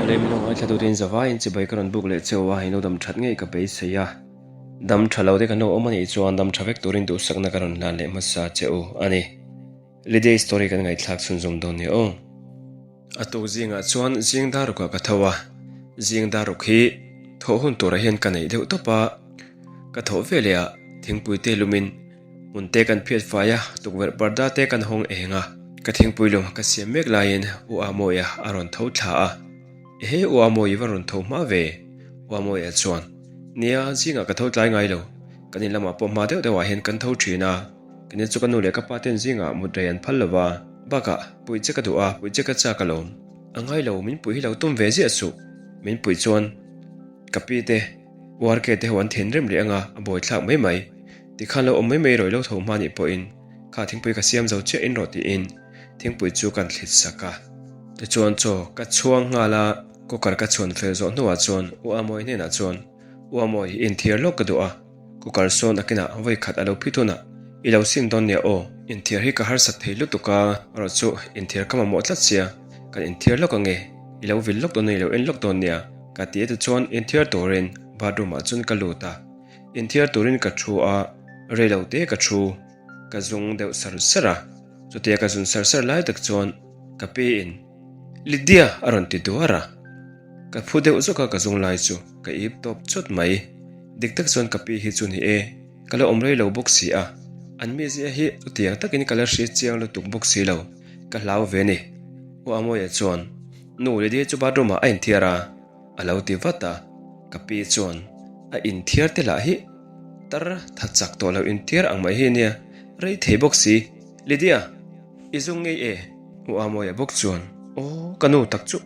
Awle min lo ngaithla turin zavaiin chibai ka rawn buk leh cheu a, ilo dam that ngei ka beisei a. Dam tha lo te kan lo awm a nih chuan dam tha vek turin duhsakna ka rawn hlan leh hmasa che u a ni. Lydia story kan ngaihthlak chhunzawm dawn nia aw. A tuk zingah chuan zing darukah ka tho a, zing daruk hi thawh hun turah hian ka neih deuh tawp a, ka thawh veleh ah thingpui te lumin hmun te kan phiat fai a, tukverh parda te kan hawng eng a, ka thingpui lum ka siam mek laiin U Amawia a rawn tho thla a, Ehe U Amawi i va rawn tho hma ve? U Amawia chuan, Nia, zingah ka tho tlai ngai lo, kan in lamah pawh hma deuh deuhah hian kan tho thin a, Kei chu ka nu leh ka pa ten zingah mut rei an phal lo va, bakah puih che ka duh a, puih che ka chak alawm. A ngai lo, min puih hi lo tum ve ziah suh. Min puih chuan ka pi te, URK te ho an thinrim rih anga a buaithlak mai mai. Tikhan lo awm mai mai rawih lo tho hma nih pawhin kha thingpui ka siam zo chiah in rawh tiin thingpui chu kan thlit sak a. Tichuan chaw ka chhuang nghal a, cooker ka chhuan fel zawh hnuah chuan U Amawi hnenah chuan, U Amawi, inthiar lawk ka duh a. Cooker sawn a kinah vawi khat a lo phit hunah i lo sim dawn nia aw. Inthiar hi ka harsat thei lutuk a, erawh chu inthiar ka mamawh tlat sia, kan inthiar lawk ange, i lo vil lawk dawn nia i lo en lawk dawn nia ka ti a tichuan inthiar turin bathroom ah chuan ka lut a, inthiar turin ka thu a, rei lo te ka thu, ka zung deuh sar sar a, chutia ka zun sar sar lai tak chuan ka pi in Lydia a rawn ti duar a. Ka phu deuh zawk a ka zung lai chu ka ip tawp chawt mai. Dik tak chuan ka pi hi chu ni e, ka la awm rei lo bawk si a, an mizia hi chutiang takin ka la hria chiang lutuk bawk si lo, ka hlau ve ni. U Amawia chuan Nu Lydia chu bathroom ah a inthiar a, a lo ti vat a, ka pi chuan a inthiar te lah hi tar tha chak tawh lo inthiar ang mai hi ania, rei thei bawk si. Lydia, i zung ngei e? U Amawia bawk chuan Aw, ka nu tak chu.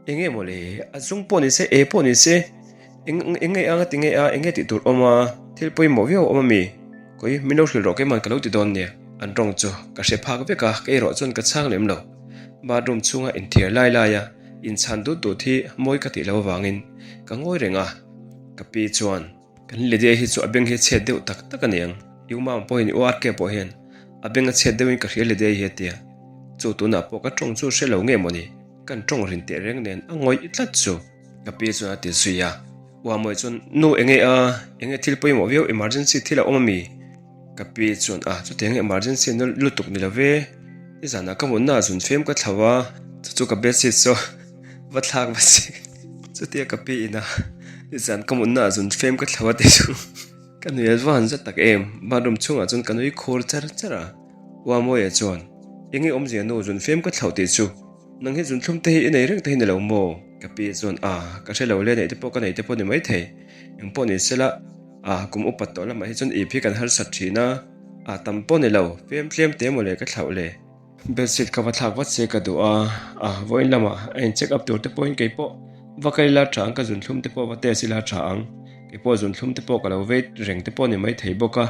Enge maw le, a zung pawh ni se, e pawh ni se, eng eng nge anga ti nge a, enge tih tur awm a, thil pawimawh viau a awm a mi? Kawi, min lo hrilh rawh keiman ka lo ti dawn nia. An rawng chu ka hre phak vek a, kei erawh chuan ka chhang lem lo. Bathroom chhunga inthiar lai lai a, inchhan dut dut hi mawi ka tih lo avangin ka ngawi reng a, ka pi chuan. Kan Lydia hi chu a beng hi a chhet deuh tak tak a niang. I umam pawhin i URK pawh hian a beng a chhet deuhin ka hria Lydia hi a tia. Chu tunah pawh ka tawng chu hre lo nge mawni, kan tawng rin teh reng nen a ngawih tlat chu. Ka pi chuan a ti zui a. Uamawi chuan, Nu enge a, enge thil pawimawh viau emergency thil a awm a mi? Ka pi chuan, A, chutiang emergency na lutuk ni lo ve. Nizanah ka mutna ah zun fem ka thlo a, chu chu ka bedsheet saw va thlak va si. Chutia ka pi ina nizan ka mutna ah zun fem ka thlo a tih chu ka nui a va han za tak em. Bathroom chhungah chuan ka nui khur char char a. Uamawia chuan, Enge awmzia nu zun fem ka thlo tih chu nang hi zun thlum te hi i nei reng te hi ni lo maw? Ka pi chuan, A, ka hre lo le, neih te pawh ka nei te pawh ni maithei. Engpawh ni sela, a, kum upat tawh lamah hi chuan ip hi kan harsat thin a. A tam pawh ni lo, fem tlem te maw le ka thlauh le. Bedsheet ka va thlak vat se ka duh a, a vawiin lamah a in check up tur te pawhin kei pawh va kal ila tha ang, ka zunthlum te pawh va test ila tha ang, kei pawh zunthlum te pawh ka lo vei reng te pawh ni mai thei bawk a.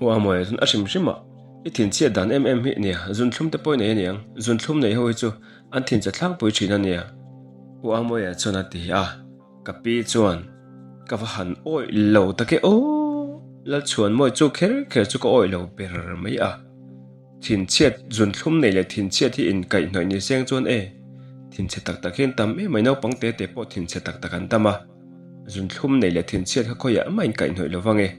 Aw a mawi zun a hrim hrim a, i thinchhiat dan em em hi nia, zunthlum te pawh i nei aniang, zunthlum nei ho hi chu an thinchhe thlangpui thin a nia, U Amawia chuan a ti a. Ka pi chuan ka va han awih lo tak e aw, Lalchhuanmawi chu kher kher chu ka awih lo ber mai a. Thinchhiat zunthlum nei leh thinchhiat hi inkaihhnawih ni seng chuan e, thinchhe tak tak hian tam em mai naupang te te pawh thinchhe tak tak an tam a, zunthlum nei leh thinchhiat kha khawiah mah inkaihhnawih lo vang e.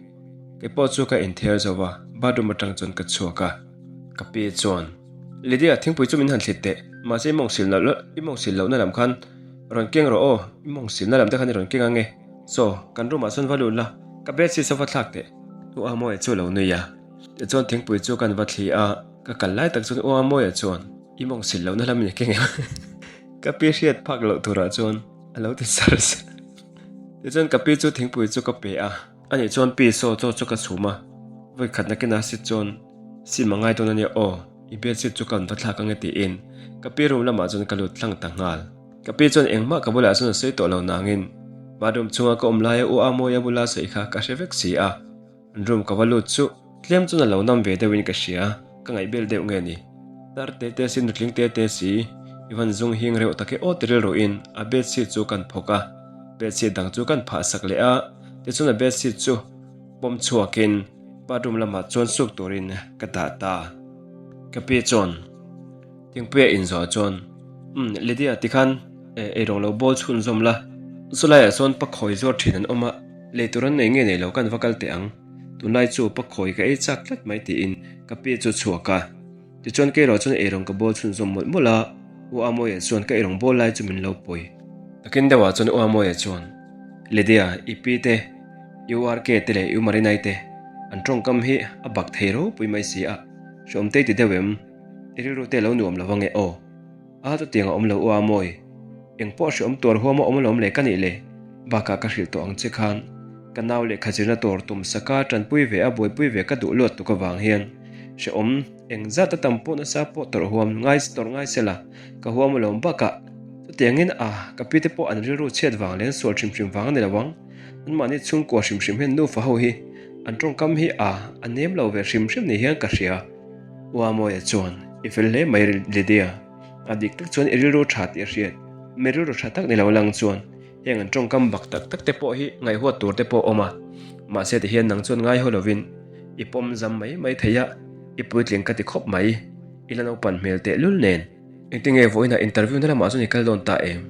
Kei pawh chu ka inthiar zo va, bathroom atang chuan ka chhuak a. Ka pi chuan, Lydia, thingpui chu min han thlit teh, mahse i mawng sil loh i mawng sil lohna lam khan Rawn keng rawh aw, i mawng silna lam te khan i rawn keng ange. Saw, kan room ah sawn va lut la, ka bedsheet saw va thlak teh. U Amawia chu a lo nui a, tichuan thingpui chu kan va thli a, ka kal lai tak chuan U Amawia chuan i mawng sil lohna lam in i keng em? Ka pi hriat phak loh turah chuan a lo ti sar sar. Tichuan ka pi chu thingpui chu ka pe a, ani chuan pi saw chaw chu ka chhum a, vawi khatna kena sit chuan sim a ngai dawn ania aw, i bedsheet chu kan va thlak ange tiin ka pi room lamah chuan ka lut tlang ta nghal. Ka pi chuan engmah ka bulah chuan a sawi tawh lo nangin bathroom chhunga ka awm laia U Amawia bula sawi kha ka hre vek si a, an room ka va lut chu tlem chuan a lo nam ve deuhin ka hria, ka ngaihbel deuh nge ni. Tar te te si nutling te te si, i van zung hing reuh tak e aw ti rilruin a bedsheet chu kan phawk a, bedsheet dang chu kan phah sak leh a, tichuan a bedsheet chu pawm chhuakin bathroom lamah chuan suk turin ka dah ta. Ka pi chuan. Thingpuia inzawh chuan, Umm, Lydia, tikhan Eirawng lo bawl chhunzawm la, chulaiah chuan pakhawi zuar thin an awm a, lei tur an nei nge nei lo kan va kal teh ang. Tunlai chu pakhawi ka ei chak tlat mai tiin ka pi chu chhuak a. Tichuan keiraw chuan eirawng ka bawl chhunzawm mawlh mawlh a, U Amawia chuan ka eirawng bawl lai chu min lo pawi. Takin deuhah chuan U Amawia chuan, Lydia, i pi te, i U RK te leh i U Marinai te an tawngkam hi a bak thei ropui mai si a, hreawm tei ti deuh em? I rilru te lo nuam lo ange aw. A chutiang a awm lo u a mawi. Eng pawh hreawm tuar huam a awm alawm le ka nih le. Bakah ka hrilh tawh ang che khan ka nau lehkha zirna tur tum saka tanpui ve a buaipui ve ka duh luat tuk avang hian hreawm eng zat a tam pawh nasa pawh tawrh huam ngai tawrh ngai sela ka huam alawm bakah chutiangin a ka pi te pawh an rilru chhiat vang leh an sual hrim hrim vang a ni lo ang. Anmahni chhungkua hrim hrim hian nufa ho hi an tawngkam hi a a nem lo ve hrim hrim ni hian ka hria. Uamawia chuan, I fel hle mai Lydia, a dik tak chuan i rilru tha tih a hriat. Mi rilru tha tak ni lo lang chuan heng an tawngkam bak tak tak te pawh hi ngaihhuat tur te pawh a awm a. Mahse tihian nang chuan ngai haw lovin i pawm zam mai mai thei a, i puitling ka ti khawp mai. I la naupan hmel tehlul nen. Engtinge vawiinah interview na lamah chuan i kal dawn ta em?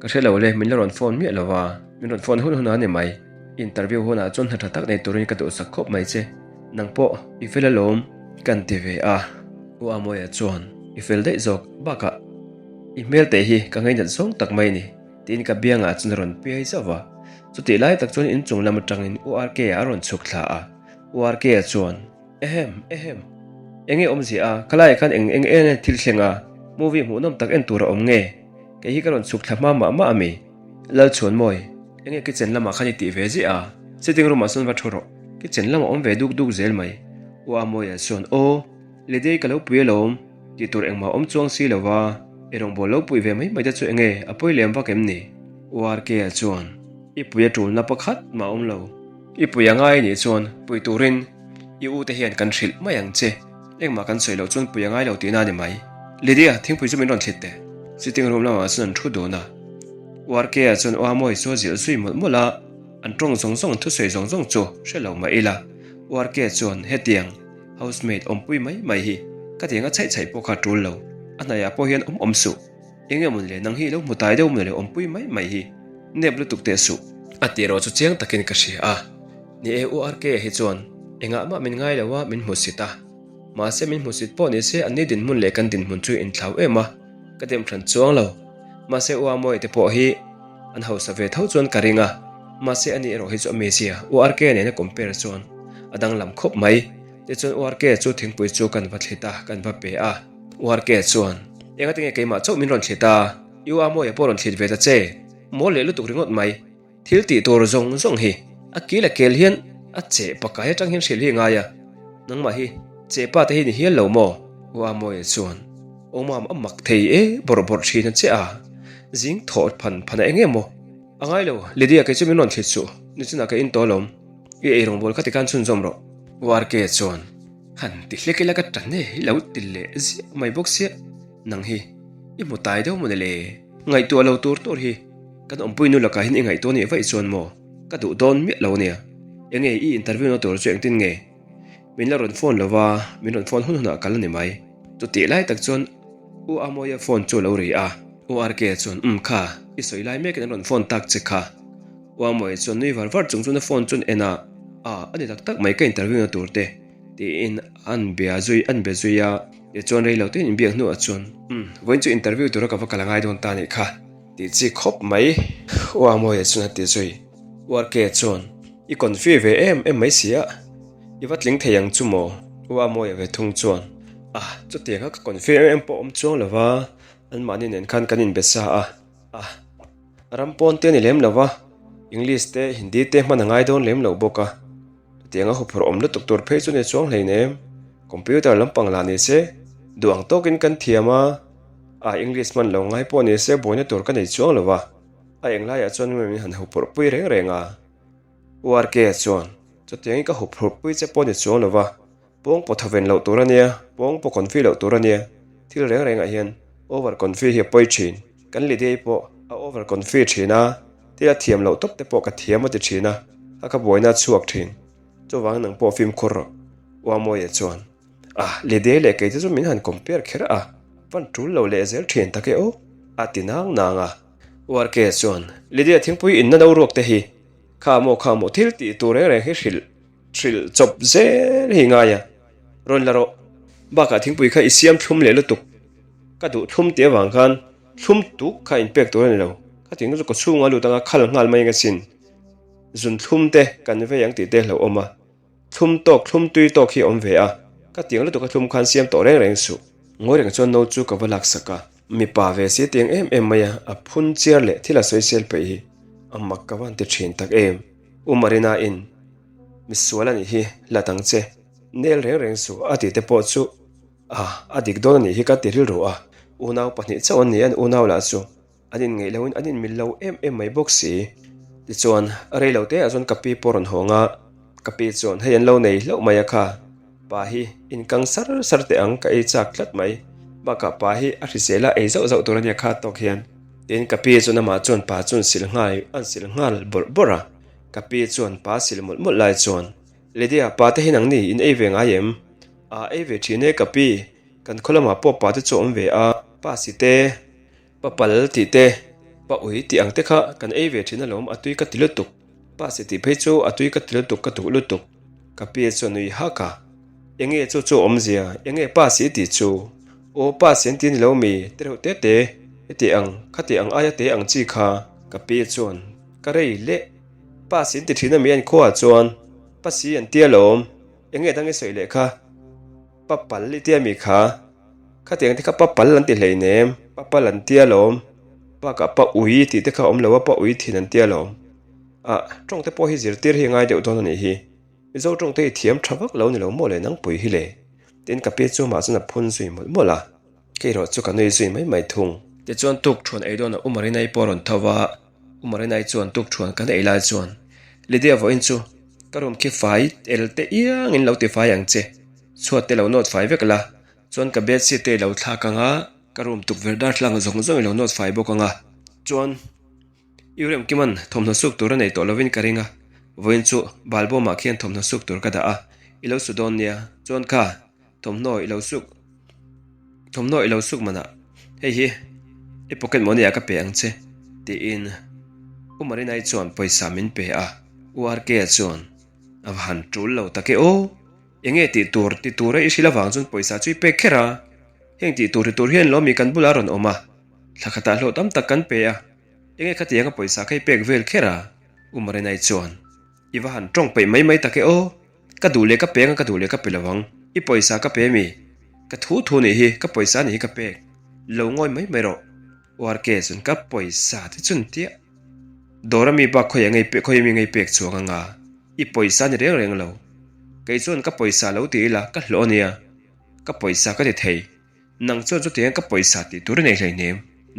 Ka hre lo le, min la rawn phone miah lo va, min rawn phone hun hun a ni mai. Interview hunah chuan hna tha tak nei turin ka duhsak khawp mai che. Nang pawh i fel alawm kan ti ve a. U Amawia chuan i fel daih zawk bakah i hmel teh hi ka ngainat zawng tak mai ni tiin ka biangah chuan a rawn piai zauh va. Chutih lai tak chuan inchung lam atangin U RK-a a rawn chhuk thla a. U RK-a chuan. Ehem, ehem. Enge awmzia a, khalaiah khan eng eng eng thil thleng a, movie hmuhnawm tak en tur a awm nge? Kei hi ka rawn chhuk thla hma mah mah a mi? Lalchhuanmawi, enge kitchen lamah khan i tih ve ziah a? Sitting room ah sawn va thu rawh, kitchen lamah awm ve duk duk zel mai. U Amawia chuan, Aw, Lidei ka lo pui alawm, tih tur engmah awm chuang si lo va, i rawngbâwl lo pui ve mai mai te chu enge a pawi lem vak em ni? U RK-a chuan, I pui a ṭulna pakhat mah awm lo. I pui a ngai anih chuan pui turin i u te hian kan hrilh mai ang che. Engmah kan sawi loh chuan pui a ngai lo tihna a ni mai. Lydia, thingpui chu min rawn thlit teh. Sitting room lamah chuan an thu dun a. URK-a chuan Uamawi chu a zilh zui mawlh mawlh a, an tawng zawng zawng, an thusawi zawng zawng chu hre lo mah ila. URK chuan hetiang housemaid awmpui mai mai hi ka tiang a chhaih chhaih pawh kha a tul lo. A hnaiah pawh hian awm awm suh. Enge mawn le, nang hi i lo hmu tai deuh mawn le awmpui mai mai hi, nep lutuk teh suh. A tih erawh chu chiang takin ka hria a, ni e URK hi chuan engah mah min ngai lo a, min hmusit a. Mahse min hmusit pawh ni se anni dinhmun leh kan dinhmun chu inthlau em a, ka dem hran chuang lo. Mahse UAmawi te pawh hi an hausa ve tho chuan ka ring a, mahse ani erawh hi chu a mizia URK nena compare chuan a danglam khawp mai. Tichuan URK chu thingpui chu kan va thlit a, kan va pe a. URK chuan, Engati nge keimah chauh min rawn thlit a, i u Amawia pawh rawn thlit ve ta che, mawl leh lutuk ringawt mai. Thil tih tur zawng zawng hi a kil a kel hian a che pakai atang hian hrilh hi a ngai a, nangmah hi che pa te hi ni hial lo maw? U Amawia chuan, Aw mam a mak thei e, bawrh bawrh thin a che a, zing thawh phan phan a eng em maw? A ngai lo, Lydia kei chu min rawn thlit suh, nichinah ka in tawh alawm, i eirawngbawl kha tikhan chhunzawm rawh. URK chuan, Han ti hlek ila ka tan e, i lo ti leh ziah mai bawk sia, nang hi i hmu tai deuh maw ni le? Ngaihtuah lo tur tur hi kan awmpui nu lakah hian i ngaihtuah nih vaih chuan maw ka duh dawn miah lo ania, enge i interview na tur chu engtin nge? Min la rawn phone lo va, min rawn phone hun hunah kal a ni mai. Chutih lai tak chuan U Amawia phone chu a lo ri a, U RK chuan umm kha, i sawi lai mekin an rawn phone tak che kha. Uamawia chuan nui var var chung chuan a phone chu an en a, Ah, a ni tak tak mai ka interview na tur te, tiin an bia zui an be zui a, tichuan rei lo tein inbiak hnuah chuan, Umm, vawiin chu interview tura ka va kal a ngai dawn ta nih kha, tih chi khawp mai, Uamawia chuan a ti zui. Uarke chuan, I confi ve em em mai si a, i va tling thei ang chu maw? Uamawia ve thung chuan, Ah, chutianga ka confi em em pawh awm chuang lo va, anmahni nen khan kan inbe sa a, ah, Ram pawn te a ni lem lo va, English te Hindi te hman a ngai dawn lem lo bawk a. Chutiang a huphurh awm lutuk tur phei chu ni chuang hlein em? Computer lampang lah ni se, duh ang tawkin kan thiam a, a English hman lo ngai pawh ni se buaina tur ka nei chuang lo va, a englaiah chuan min han huphurh pui reng reng a. URK chuan, Chutiangin ka huphurh pui che pawh ni chuang lo va, Pawng pawh thaven loh tur a nia, pawng pawh confi loh tur a nia. Thil reng rengah hian over confi hi a pawi thin. Kan Lidei pawh a over confi thin a, thil a thiam loh tawp te pawh ka thiam a ti thin a, a ka buaina a chhuak thin. Chuvangin nang pawh fimkhur rawh. Uamawia chuan, Ah, Lidei leh kei te chu min han compare kher a, van tul lo leh zel thin tak e aw, a ti nang nang a. URK chuan, Lydia thingpui inna no ruak te hi kha maw kha maw thil tih tur reng reng hi hrilh hrilh chawp zel hi ngai a, rawn la rawh. Bakah thingpui kha i siam thlum leh lutuk, ka duh thlum tih avang khan thlum tuk kha inpek tur a ni lo, khatiang chu ka chhungah lut anga khal nghal mai asin. Zun thlum te kan vei ang tih te hlauh awm a. Thlum tawk, thlum tui tawk hi a awm ve a, ka tiang lutuk a thlum khan siam tawh reng reng suh. Ngawi reng chuan no chu ka va laksak a, mipa ve si tiang em em mai a, a phun chiar leh thil a sawisel peih hi a mak ka van ti thin tak em. U Marina in misual a nih hi la tang che, nel reng reng suh a tih te pawh chu a a dik dawn a nih hi ka ti rilru a, unau pahnih chauh an ni an unau lah chu. An inngeih loin an inmil lo em em mai bawk si. Tichuan, rei lo teah chuan ka pi pawh rawn hawng a, ka pi chuan hei an lo nei hlauh mai a kha, pa hi inkang sar sar teh ang ka ei chak tlat mai, bakah pa hi a hrisel a ei zauh zauh tur a nia kha tawk hian. Tin, ka pi chuan amah chuan pa chu an sil nghal an sil nghal bawrh bawrh a, ka pi chuan pa sil mawlh mawlh lai chuan, Lydia, pa te hi nangni in ei ve ngai em? A ei ve thin e ka pi, kan khaw lamah pawh pa te chu a awm ve a, pa si te. Pa pal tih te, pa ui tih ang te kha kan ei ve thin alawm a tui ka ti lutuk. Pa si tih phei chu a tui ka ti lutuk ka duh lutuk. Ka pi chuan nui hak a. Enge chu chu awmzia, enge pa si tih chu? Aw pa si an ti ni lo mi, te reuh te te, heti ang, khati ang aia te ang chi kha. Ka pi chuan ka rei leh. Pa si an ti thin ami an khuaah chuan pa si an ti alawm, enge dang i sawi leh kha? Pa pal i tia mi kha? Khatiang te kha pa pal an ti hleinem, pa pal an tia lawm. Bakah pa ui tih te kha awm lo a, pa ui thin an tia lawm. Ah, tawng te pawh hi zirtir hi a ngai deuh dawn a nih hi. Mizo tawng te hi thiam tha vak lo ni lo maw le nangpui hi le. Tin ka pi chu amah chuan a phun zui mawlh mawlh a. Kei erawh chu ka nui zui mai mai thung. Tichuan tuk thuan ei dawn a U Marinai pawh a rawn tho va, U Marinai chuan tuk thuan kan ei lai chuan Lydia vawiin chu ka room khi fai tel te iangin lo ti fai ang che, chhuat te lo nawt fai vek la, chuan ka bedsheet te i lo thlak ang a, ka room tukverh darthlalang zawng zawng i lo nawt fai bawk ang a, chuan I Remkima'n thawmhnaw suk tur a nei tawh lovin ka ring a, vawiin chu balbawmah khian thawmhnaw suk tur ka dah a, i lo su dawn nia, chuan kha thawmhnaw i lo suk thawmhnaw i lo suk manah hei hi i pocket money ah ka pe ang che tiin U Marinai chuan pawisa min pe a, U RK-a chuan a va han tul lo tak e aw, enge tih tur ti tura i hrilh avang chuan pawisa chu i pek kher a, heng tih tur ti tur hian lawmi kan bulah a rawn awm a, thla khatah hlawh tam tak kan pe a, enge khatianga pawisa kha i pek vel kher a, U Marinai chuan i va han tawng peih mai mai tak e aw. Ka duh leh ka peng a ka duh leh ka pe lo ang. I pawisa ka pe mi? Ka thu thu nih hi, ka pawisa nih hi ka pek. Lo ngawi mai mai rawh. URK chuan ka pawisa te chun tiah. Dawr a mi bak khawi a ngei pek khawi a mi ngei pek chuang anga. I pawisa ni reng reng lo. Kei chuan ka pawisa lo ti ila ka hlawh ania. Ka pawisa ka ti thei. Nang chuan chutiangin ka pawisa tih tur i nei hleinem.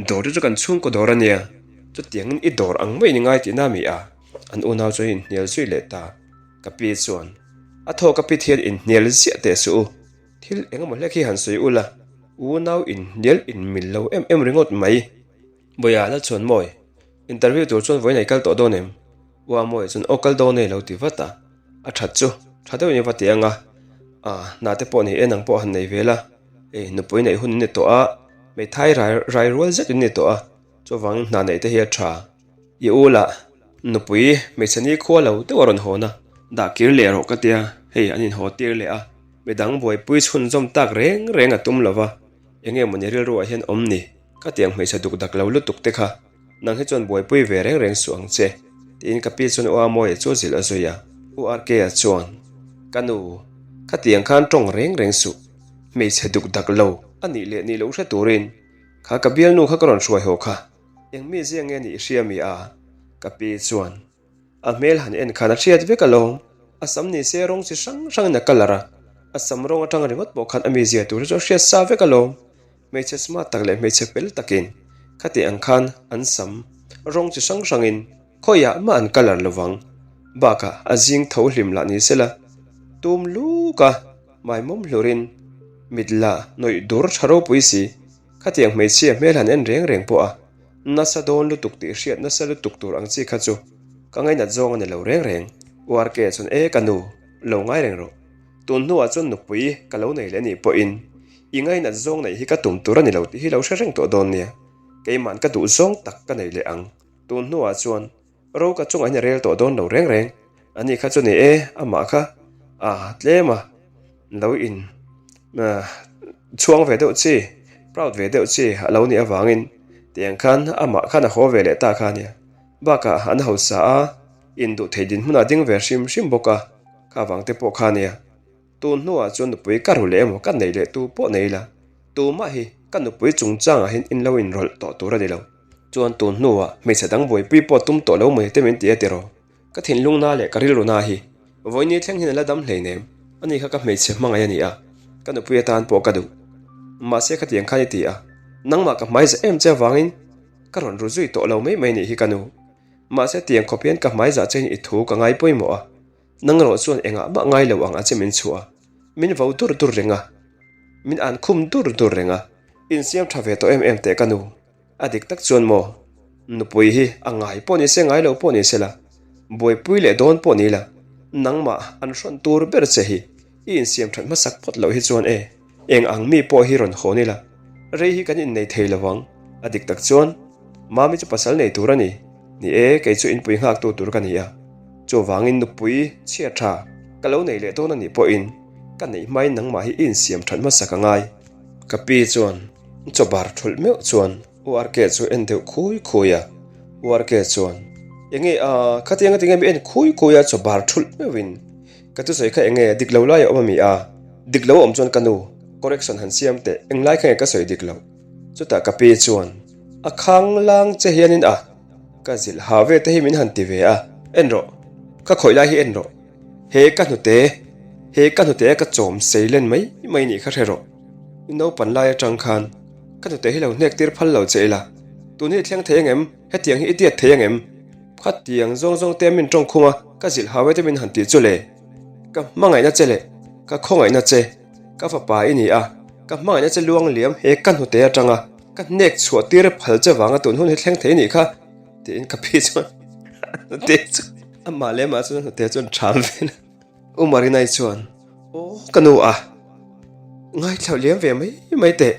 Dawr te chu kan chhungkaw dawr a nia. Chutiangin i dawr ang mai ni ngai tihna mi a? An unau chuan inhnial zui leh ta. Ka pi chuan, A thaw ka pit hian inhnial ziah teh suh u. Thil eng emaw hlek hi han sawi ula, unau inhnial inmil lo em em ringawt mai. Bawiha Lalchhuan Mawi, interview tur chuan vawiin ei kal tawh dawn em? Ua Mawi chuan aw kal dawn e lo ti vat a, a that chu tha deuhin i va ti ang a, ah hna te pawh nei e nang pawh han nei ve la, hei nupui neih hun in ni tawh a, hmeithai rai rai rual zet in ni tawh a, chuvangin hna neih te hi a tha. I u lah nupui hmeichhe ni khua lo deuh a rawn hawn a, dah kir leh rawh ka tia, hei an inhaw tir leh a, midang buaipui chhunzawm tak reng reng a tum lo va, eng nge mawni rilruah hian awm ni? Ka tiang hmeichhe duk dak lo lutuk te kha nang hi chuan buaipui ve reng reng suh ang che, tiin ka pi chuan U Amawia chu zilh a zui a. U RK-a chuan, Ka nu, ka tiang khan tawng reng reng suh, hmeichhe duk dak lo a nih leh nih loh hre turin kha ka bialnu kha ka rawn hruai haw kha, eng mi zia nge nih i hria mi a? Ka pi chuan, A hmel han en khan a hriat vek alawm, a sam ni se rawng chi hrang hrangin a colour a, a sam rawng atang ringawt pawh khan a mizia tur hi chu a hriat sa vek alawm. Hmeichhe smart tak leh hmeichhe fel takin khati ang khan an sam rawng chi hrang hrangin khawiah mah an colour lovang. Bakah a zing tho hlim lah ni sela tum luk a, maimawm hlurin mit la nawih dur tha ropui si. Khatiang hmeichhia hmel han en reng reng pawh a nasa dawn lutuk tih hriat nasa lutuk tur ang chi kha chu ka ngainat zawng a ni lo reng reng. URK chuan e ka nu, lo ngai reng rawh. Tun hnuah chuan nupui ka lo nei leh anih pawhin i ngainat zawng neih hi ka tum tur a ni lo tih hi lo hre reng tawh dawn nia. Keima'n ka duh zawng tak ka nei leh ang. Tun hnuah chuan ro ka chungah hian a rel tawh dawn lo reng reng. Ani kha chu ni e, amah kha a tlem a, lo in chhuang ve deuh chi, proud ve deuh chi a lo nih avangin tiang khan amah khan a haw ve leh ta kha a nia. Bakah an hausa a, induh thei dinhmunah ding ve hrim hrim bawk a, kha vang te pawh kha a nia. Tun hnuah chuan nupui ka ru leh emaw ka neih leh tu pawh nei ila, tumah hi ka nupui chungchangah hian in lo inrawlh tawh tur a ni lo. Chuan tun hnuah hmeichhe dang buaipui pawh tum tawh lo mai te min ti a tiraw? Ka thinlung na leh ka rilru na hi vawiin thleng hian a la dam hleinem, ani kha ka hmeichhe hmangaih a ni a, ka nupui atan pawh ka duh. Mahse khatiang khan i ti a, nangmah ka hmaiza em che avangin ka rawn ru zui tawh lo mai mai nih hi ka nu. Mahse tiang khawp hian ka hmaiza che in i thu ka ngai pawimawh a. Nang erawh chuan engah mah ngai lo ang a che min chhuah a, min vo dur dur reng a, min an khum dur dur reng a. Insiam tha ve tawh em em teh ka nu, a dik tak chuan maw? Nupui hi a ngai pawh ni se ngai lo pawh ni se la, buaipui leh dawn pawh ni la, nangmah an hrawn tur ber che hi i insiam that hmasak phawt loh hi chuan e, eng ang mi pawh hi rawn hawn ila, rei hi kan innei thei lo ang. A dik tak chuan Mami chu pasal nei tur a ni. Ni e, kei chu inpui nghaktu tur ka ni a. Chuvangin nupui chhia tha ka lo nei leh dawn a nih pawhin ka neih hmain nangmah hi i insiam that hmasak a ngai. Ka pi chuan chaw bar thulh meuh chuan URK chu en deuh khui khui a. URK chuan, Enge a, khatiang a tinge mi en khui khui a chaw bar thulh meuhin ka thusawi kha enge dik lo lai a awm a mi a? Dik lo a awm chuan ka nu correction han siam teh, englai kha nge ka sawi dik loh? Chutah ka pi chuan, A khang lang che hianin a, ka zilh ha ve te hi min han ti ve a, en rawh, ka khawih lai hi en rawh, he ka hnute, he ka hnute a ka chawm sei len mai mai nih kha hre rawh, i naupan lai atang khan ka hnute hi lo hnek tir phal lo che ila, tun hi i thleng thei angem, hetiang hi i diat thei angem, khatiang zawng zawng te min tawng khum a, ka zilh ha ve te min han tih chu le, ka hmangaihna che leh ka khawngaihna che. Ka fapa i ni a, ka hmangaihna che luang liam he ka hnute atanga ka hnek chhuah tir phal che vanga tun hun hi thleng thei nih kha tiin ka pi chuan a hnute chu amah leh amah chuan a hnute chuan ṭham vel a. U Marinai chuan aw ka nu a ngaithla liam ve mai mai teh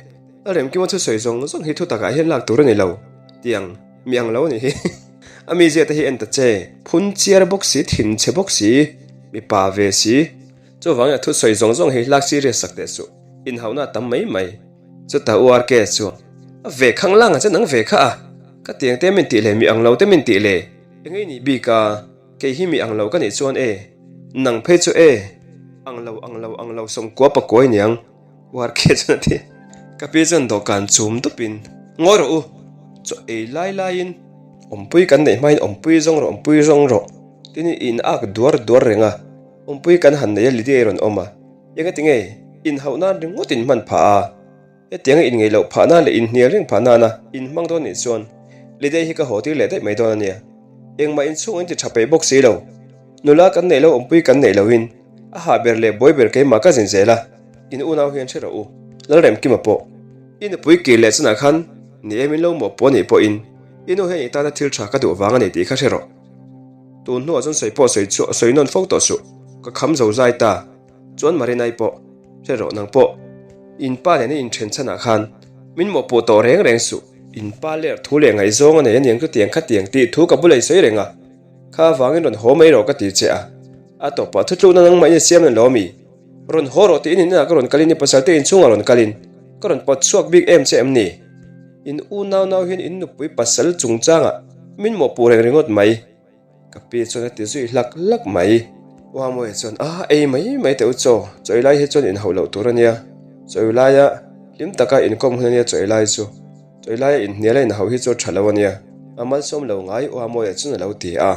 a Remkima thusawi zawng zawng hi thutakah hian lak tur a ni lo tiang mi ang lo a nih hi a mizia te hi en ta che phun chiar bawk si thin chhe bawk si mipa ve si. Chuvangin a thusawi zawng zawng hi lak serious sak teh suh, inhauhna a tam mai mai. Chutah U RK chuan, A ve khang lang a che nang ve kha a, ka tiang te min tih leh mi ang lo te min tih le, engei nih bik a, kei hi mi ang lo ka nih chuan e, nang phei chu e, ang lo ang lo ang lo sawmkua pakuai niang, U RK chuan a ti. Ka pi chuan dawhkan chum dupin, Ngawi rawh u, chaw ei lai laiin awmpui kan neih hmain awmpui zawng rawh awmpui zawng rawh, tin i in ak duar duar reng a. Awmpui kan han nei a Lydia i rawn awm a, engati nge inhauh nan ringawt in hman phah a, hetianga inngeih loh phah nan leh inhnial reng phah nana in hmang dawn nih chuan Lydia hi ka haw tir leh daih mai dawn a nia. Engmah inchhung in ti tha peih bawk si lo. Nula kan neih lo awmpui kan neih lohin a hah ber leh buai ber keimah ka zin zel a, in unau hian hre rawh u. Lalremkima pawh i nupui kir leh chunah khan ni e min lo mawhpawh anih pawhin i nu hian i tana thil tha ka duh vang a ni tih kha hre rawh. Tun hnuah chuan sawi pawh sawi chu sawi nawn fo tawh suh, ka kham zo zai ta. Chuan Marinai pawh, hre rawh nang pawh, in pa nena in then chhanah khan min mawhpuh tawh reng reng suh. In pa ler thu leh ngaihzawng a nei aniang chutiang khatiang tih thu ka bula i sawi reng a, kha avangin rawn haw mai rawh ka ti che a. A tawpah thutlukna nangmah in i siam na lo ami? Rawn haw rawh tiin in inah ka rawn kalin i pasal te inchhungah rawn kalin ka rawn pawt chhuak bik em che em ni? In unau nau hian in nupui pasal chungchangah min mawhpuh reng ringawt mai. Ka pi chuan a ti zui hlak hlak mai. Uamawia chuan a ei mai mai teh u chaw, chawi lai hi chuan inhauh loh tur a nia. Chawi laia hlim taka inkawm hun a nia chawi lai chu. Chawi laia inhnial a inhauh hi chu a tha lo a nia. A malsawm lo ngai Uamawia chuan a lo ti a.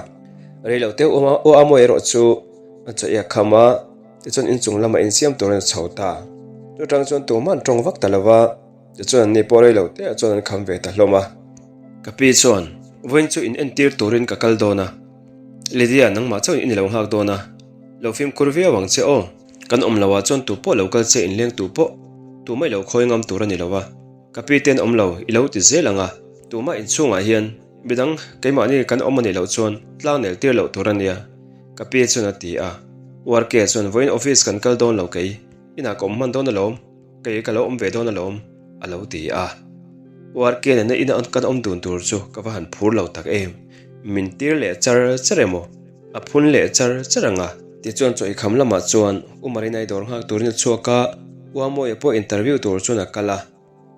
Rei lo teh Uamawia erawh chu a chawi a kham a, tichuan inchung lamah insiam turin a chho ta. Chutang chuan tumah an tawng vak ta lo va. Tichuan anni pawh rei lo te ah chuan an kham ve ta hlawm a. Ka pi chuan, Vawiin chu in entir turin ka kal dawn a. Lydia, nangmah chauhin i ni lo nghak dawn a. Lo fimkhur viau ang che aw. Kan awm lo ah chuan tu pawh lo kal che inleng tu pawh tumah i lo khawi ngam tur a ni lo a. Ka pi ten awm lo i lo ti zel ang a. Tumah inchhungah hian midang keimahni kan awm a nih loh chuan tlang nel tir loh tur a nia, ka pi chuan a ti a. URK chuan, Vawiin office kan kal dawn lo kei, inah ka awm hman dawn alawm. Kei ka lo awm ve dawn alawm, a lo ti a. URK nena ina kan awm dun tur chu ka va han phur lo tak em. Min tir leh char char emaw, a phun leh char char ang a. Tichuan chaw ikham lamah chuan U Marinai dawr nghak turin a chhuak a, U Amawia pawh interview tur chuan a kal a.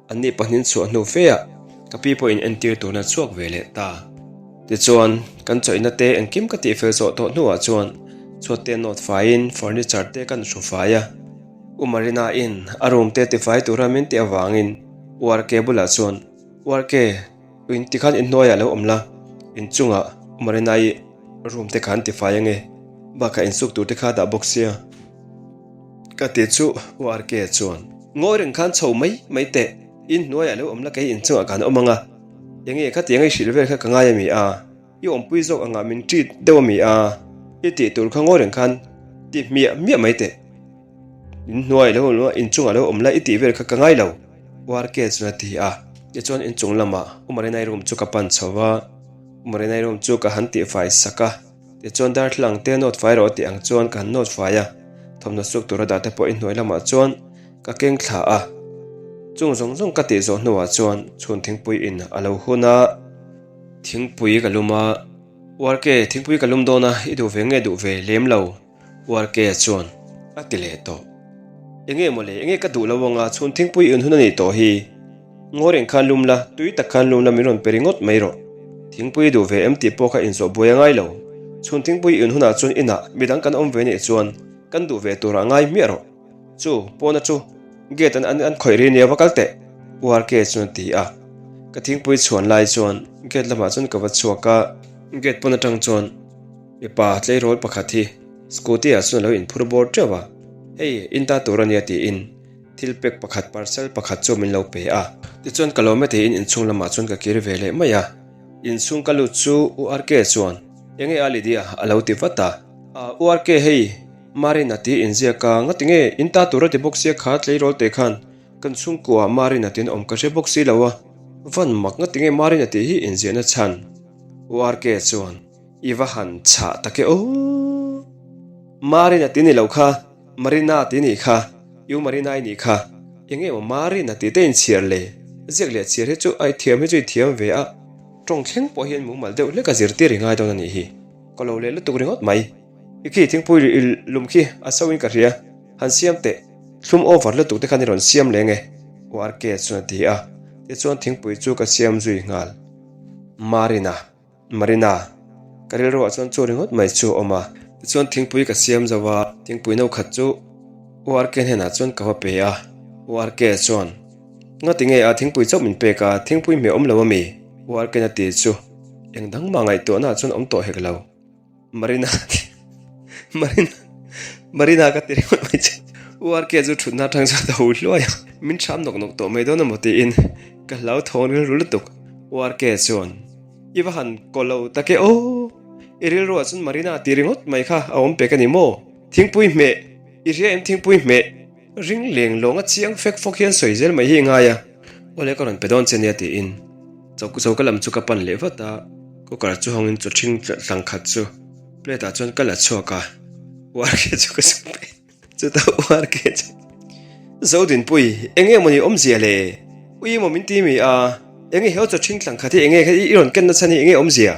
Anni pahnin chhuah hnu fe ah ka pi pawhin entir turna chhuak ve leh ta. Tichuan, kan chawihna te engkim ka tihfel zawh tawh hnuah chuan chhuat te nawt faiin furniture te kan hru fai a. U Marina in a room te tifai tura min tih avangin U RK bulah chuan, U RK, u in tikhan inhnuaiah lo awm la, inchungah U Marina i room te kha an tifai ange, bakah insuk tur te kha a dah bawk sia. Ka ti chu U RK chuan, Ngawi reng khan chho mai mai teh, in hnuaiah lo awm la kei inchungah kan awm ang a, enge khatiang i hrilh vel kha ka ngai a mi a, i awmpui zawk angah min treat deuh a mi a, i tih tur kha ngawi reng khan ti hmiah hmiah mai teh, in hnuaiah lo awm la inchungah lo awm la i tih vel kha ka ngai lo, U RK chuan a ti a. Tichuan inchung lamah U Marinai room chu ka pan chho va, U Marinai room chu ka han tihfai sak a. Tichuan darthlalang te nawt fai rawh tih ang chuan ka han nawt fai a, thawmhnaw suk tura dah te pawh i hnuai lamah chuan ka keng thla a. Chung zawng zawng ka tih zawh hnuah chuan chhun thingpui in a lo hun a, thingpui ka lum a, Uarke thingpui ka lum dawn a, i duh ve nge duh ve lem lo? Uarke chuan a ti leh tawh. Enge mawle, enge ka duh lo anga chhun thingpui in hun a nih tawh hi. Ngaw reng khan lum la, tui tak khan lum la min rawn pe ringawt mai rawh. Thingpui duh ve em tih pawh kha inzawh buai a ngai lo. Chhun thingpui in hunah chuan inah midang kan awm ve nih chuan kan duh ve turah ngai hmiah rawh. Chu, pawna chu gate an an khawih ri nia va kal teh, Uarke chuan a ti a. Ka thingpui chhuan lai chuan gate lamah chuan ka va chhuak a, gate pawn atang chuan Mipa tleirawl pakhat hi scooty ah chuan a lo inphur bawr teuh a, hei in ta tur a nia tiin thil pek pakhat parcel pakhat chu min lo pe a. Tichuan ka lawm e tiin inchhung lamah chuan ka kir ve leh mai a, inchhung ka lut chu U RK chuan enge a Lydia a lo ti vat a, ah U RK hei Marina tih inziak a ngati nge in ta tur a ti bawk sia kha tleirawl te khan kan chhungkua Marina tiin awm ka hre bawk si lo a, van mak ngati nge Marina tih hi inziahna chhan U RK chuan. I va han chhah tak e aw. Marina ti ni lo kha, Marina ti nih kha, U Marina i nih kha. Eng emaw Marina tih te inchhiar le? Ziak leh chhiar hi chu a i thiam hi chu i thiam ve a, tawng thleng pawh hian mumal deuh hlek a zirtir i ngai dawn a nih hi. Ka lo leh lutuk ringawt mai. I khi thingpui i lum khi a so in ka hria, han siam teh. Thlum over lutuk te khan i rawn siam leng e, U RK chuan a ti a. Tichuan thingpui chu ka siam zui nghal. Marina. Marina, ka rilruah chuan chu ringawt mai chu a awm a. Tichuan thingpui ka siam zo a, thingpui no khat chu URK hnenah chuan ka va pe a. URK chuan, Ngati nge a thingpui chauh min pek a, thingpui hmeh awm lo a mi? URK na ti chu eng dang mah ngaihtuahna chuan awm tawh hek lo. Marina Marina Marina ka ti ringawt mai che. URK chu thutna atang chuan a ho hluai a, min ṭham nawk nawk tawh mai dawn emaw tiin ka hlau thawng rilru lutuk. URK chuan, I va han kaw lo tak e aw, i rilruah chuan Marina ti ringawt mai kha a awm pek a ni maw? Thingpui hmeh, i hria em thingpui hmeh? Ring leng lawnga chiang fek fawk hian sawi zel mai hi i ngai a, awle ka rawn pe dawn che nia tiin choka choka lam chu ka pan leh vat a, cooker chu hawngin chaw ṭhing tlang khat chu plate ah chuan ka la chhuak a, uar ke chu ka zuk pe chutah uar ke chu Zodinpui eng nge mawni awmzia le? Ui emaw min ti mi a, eng nge he chaw ṭhing tlang khat hi eng nge i rawn ken na chhan hi eng nge awmzia?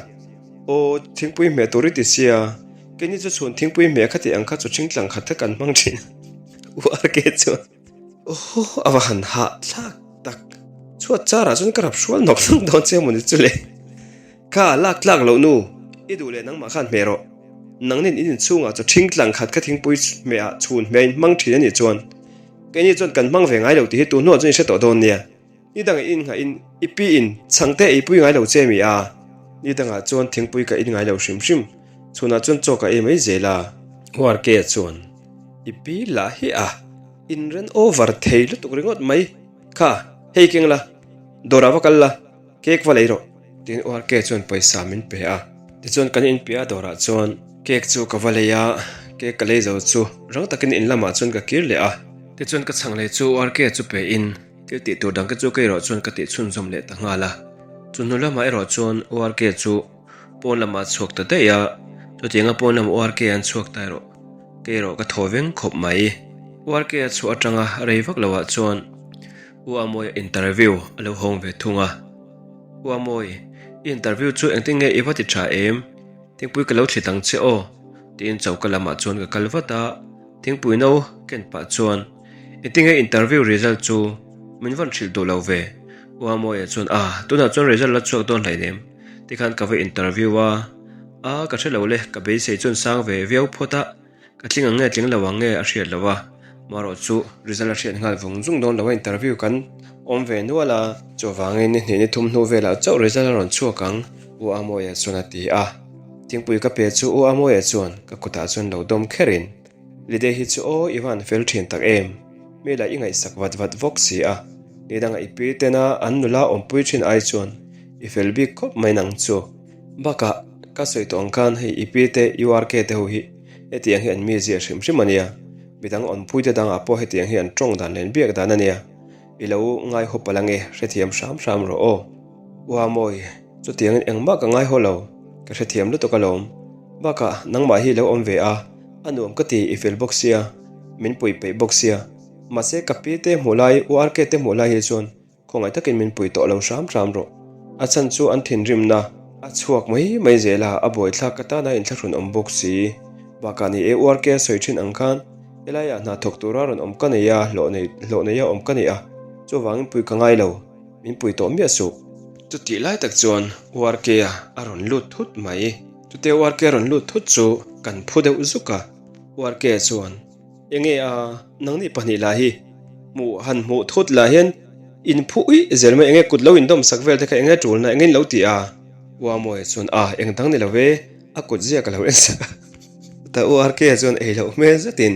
Aw thingpui hmeh tur i ti sia. Keini chu chhun thingpui hmeh kha tih ang kha chu ṭhing tlang khat kha kan hmang ṭhin a, URK chuan Aww a va han hah thlak tak, chhuat char ah chuan ka rap hrual nawk nawk dawn che mawni chu le, kha lak tlak loh nu, i duh leh nangmah khan hmeh rawh, nangnin in inchhungah chu ṭhing tlang khat kha thingpui hmeh ah chhun hmeh a in hmang ṭhin a nih chuan keini chuan kan hmang ve ngai lo tih hi tun hnuah chuan i hre tawh dawn nia. Ni dangah i innghah in i pi in chhangte eipui ngai lo che mi a? Ni dangah chuan thingpui ka in ngai lo hrim hrim. Chhunah chuan chaw ka ei mai zel a. Huarke chuan i pi lah hi a inren over thei lutuk ringawt mai. Kha, hei keng la, dawrah va kal la, cake va lei rawh. Tin Huarke chuan pawisa min pe a. Tichuan kan inpiah a dawrah chuan cake chu ka va lei a, cake ka lei zo chu rang takin in lamah chuan ka kir leh a. Tichuan ka chhang lei chu Huarke chu pe in. Thil tih tur dang te chu kei erawh chuan ka tih chhunzawm leh ta nghal a. Chu hnu lamah erawh chuan URK chu pawn lamah a chhuak ta daih a, chutianga pawn lam URK an chhuak ta erawh kei erawh ka thaw veng khawp mai. URK a chhuah atanga rei vak loah chuan. U Amawia interview a lo hawng ve thung a. U Amawi, i interview chu engtin nge i va ti tha em? Thingpui ka lo thlit ang che aw, tiin choka lamah chuan ka kal vat a. Thingpui no ken pah chuan, Engtin nge interview result chu min vawn hrilh duh lo ve? U Amawia chuan, Ah, tunah chuan result la chhuak dawn hleinem, tikhan ka va interview a. Ah, ka hre lo le, ka beisei chuan sang ve viau phawt a. Ka tling ang nge tling lo ang nge a hriat lo a, marawh chu result a hriat nghal vung zung dawn lo a interview kan awm ve nual a, chuvangin ni hnih ni thum hnu velah chauh result a rawn chhuak ang U Amawia chuan a ti a, thingpui ka pe chu U Amawia chuan ka kutah chuan lo dawm kherin Lidei hi chu aw i van fel thin tak em, mi lah i ngaihsak vat vat vawk si a, ni danga i pi tena an nula awmpui thin ai chuan i fel bik khawp mai nang chu. Bakah, ka sawi tawh ang khan hei i pi te URK te ho hi hetiang hi an mi zia hrim hrim a nia, midang awmpui te dangah pawh hetiang hi an tawng dan leh an biak dan a nia, i lo ngaihaw palh ange hrethiam hram hram rawh aw. Ua mawi, chutiangin engmah ka ngaihaw lo, ka hrethiam lutuk alawm. Bakah, nangmah hi lo awm ve a, a nuam ka ti i fel bawk sia, min pui peih bawk sia. Mahse ka pi te hmuh lai, URK te hmuh lai hi chuan Khawngaih takin min pui tawh lo hram hram rawh. A chhan chu an thinrimna a chhuak mai mai zel a, a buaithlak ka tana inthlahrun awm bawk si. Bakah ni e, URK a sawi thin ang khan helaiah hna thawk tura rawn awm ka nei a, hlawh nei hlawh neia awm ka nei a, chuvangin pui ka ngai lo, min pui tawh miah suh. Chutih lai tak chuan URK a a rawn lut thut mai. Chutia URK a rawn lut thut chu kan phu deuh zuk a, URK chuan. Enge a, nangni pahnih lah hi hmuh han hmuh thut lah hian in phu uih zel mai enge kut lo indawm sak vel te kha enge tulna enge in lo ti a? Uamuaia chuan a eng dang ni lo e, a kut zia ka lo en sak a. Chutah U RK chuan ei loh hmel zetin,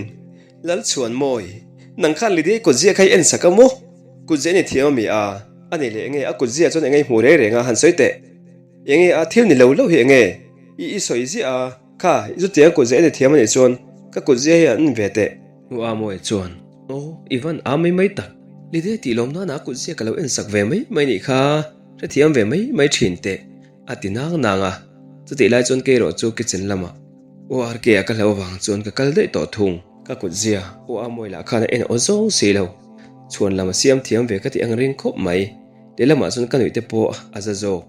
Lalchhuanmawi, nang khan Lydia-i kut zia kha i en sak a maw? Kut zia i ni thiam a mi a? A ni leh enge a kut zia chuan enge i hmuh reng reng a han sawi teh. Enge a thil ni lo lo hi enge i i sawi ziah a? Kha, i chutiang kut zia i ni thiam a nih chuan ka kut zia hi an en ve teh. U Amoy chuan, Aw, i van a mai mai tak. Lidei tih lawm nana kut zia ka lo en sak ve mai mai nih kha, hrethiam ve mai mai thin teh, a ti nang nang a. Chutih lai chuan keirawh chu kitchen lamah U RK-a ka hlauh avang chuan ka kal daih tawh thung. Ka kut zia U Amoy lah khan a en aw zawng si lo. Chhuan lam a siam thiam ve ka tih ang ring khawp mai. Lehlamah chuan ka nuih te pawh a za zawk.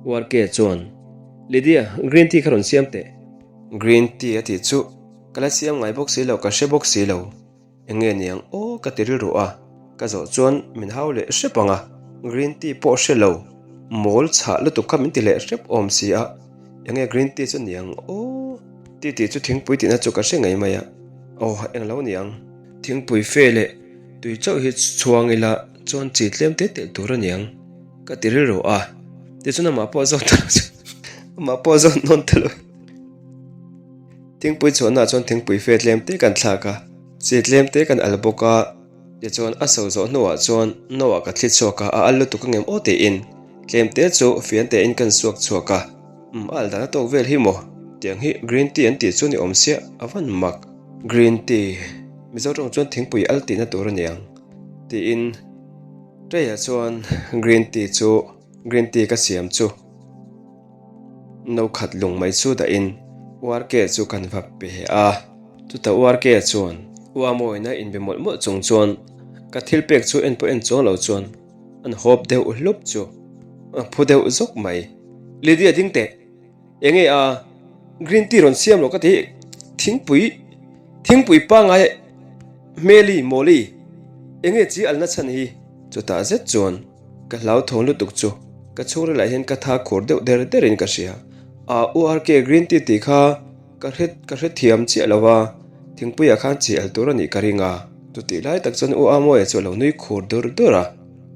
U RK chuan, Lydia, green tea kha rawn siam teh. Green tea a tih chu ka la siam ngai bawk si lo, ka hre bawk si lo. Eng nge niang aw ka ti rilru a, ka zawh chuan min hau leh hrep ang a, green tea pawh hre lo, mawl chhah lutuk kha min ti leh hrep awm si a, eng nge green tea chu niang aw? Tea tih chu thingpui tihna chu ka hre ngei mai a, aw eng lo niang. Thingpui fe leh tui chauh hi chhuang ila chuan chi tlem te telh tur a niang. Ka ti rilru a, tichuan amah pawh zawt ta lo chu amah pawh zawt nawn ta lo. Thingpui chhuahnaah chuan thingpui fe tlem te kan thlak a, chi tlem te kan al bawk a, tichuan a so zawh hnuah chuan no ah ka thli chhuak a, a al lutuk a ngem aw tiin tlem te chu fian tein kan suak chhuak a, umm a al dan a tawk vel hi maw? Tiang hi green tea an tih chu ni awm sia a van mak. Green tea, Mizo tawng chuan thingpui al tihna tur a niang tiin. Tray-ah chuan green tea chu green tea ka siam chu no khat lung mai chu dahin URK chu kan va pe a. Chutah URK chuan U Amawina inbe mawlh mawlh chung chuan ka thil pek chu en pawh en chuang lo chuan an hawp deuh hlup chu a phu deuh zawk mai. Lydia ding teh! Enge a green tea rawn siam loh ka ti thingpui thingpui pangai hmeli mawli enge chi alna chhan hi chutah zet chuan ka hlauthawng lutuk chu ka chhungril ah hian ka tha khur deuh der der in ka hria a URK green tea tih kha ka hre ka hrethiam chiah lo va thingpui ah khan chi al tur a nih ka ring a chutih lai tak chuan U Amawia chu a lo nui khur dur dur a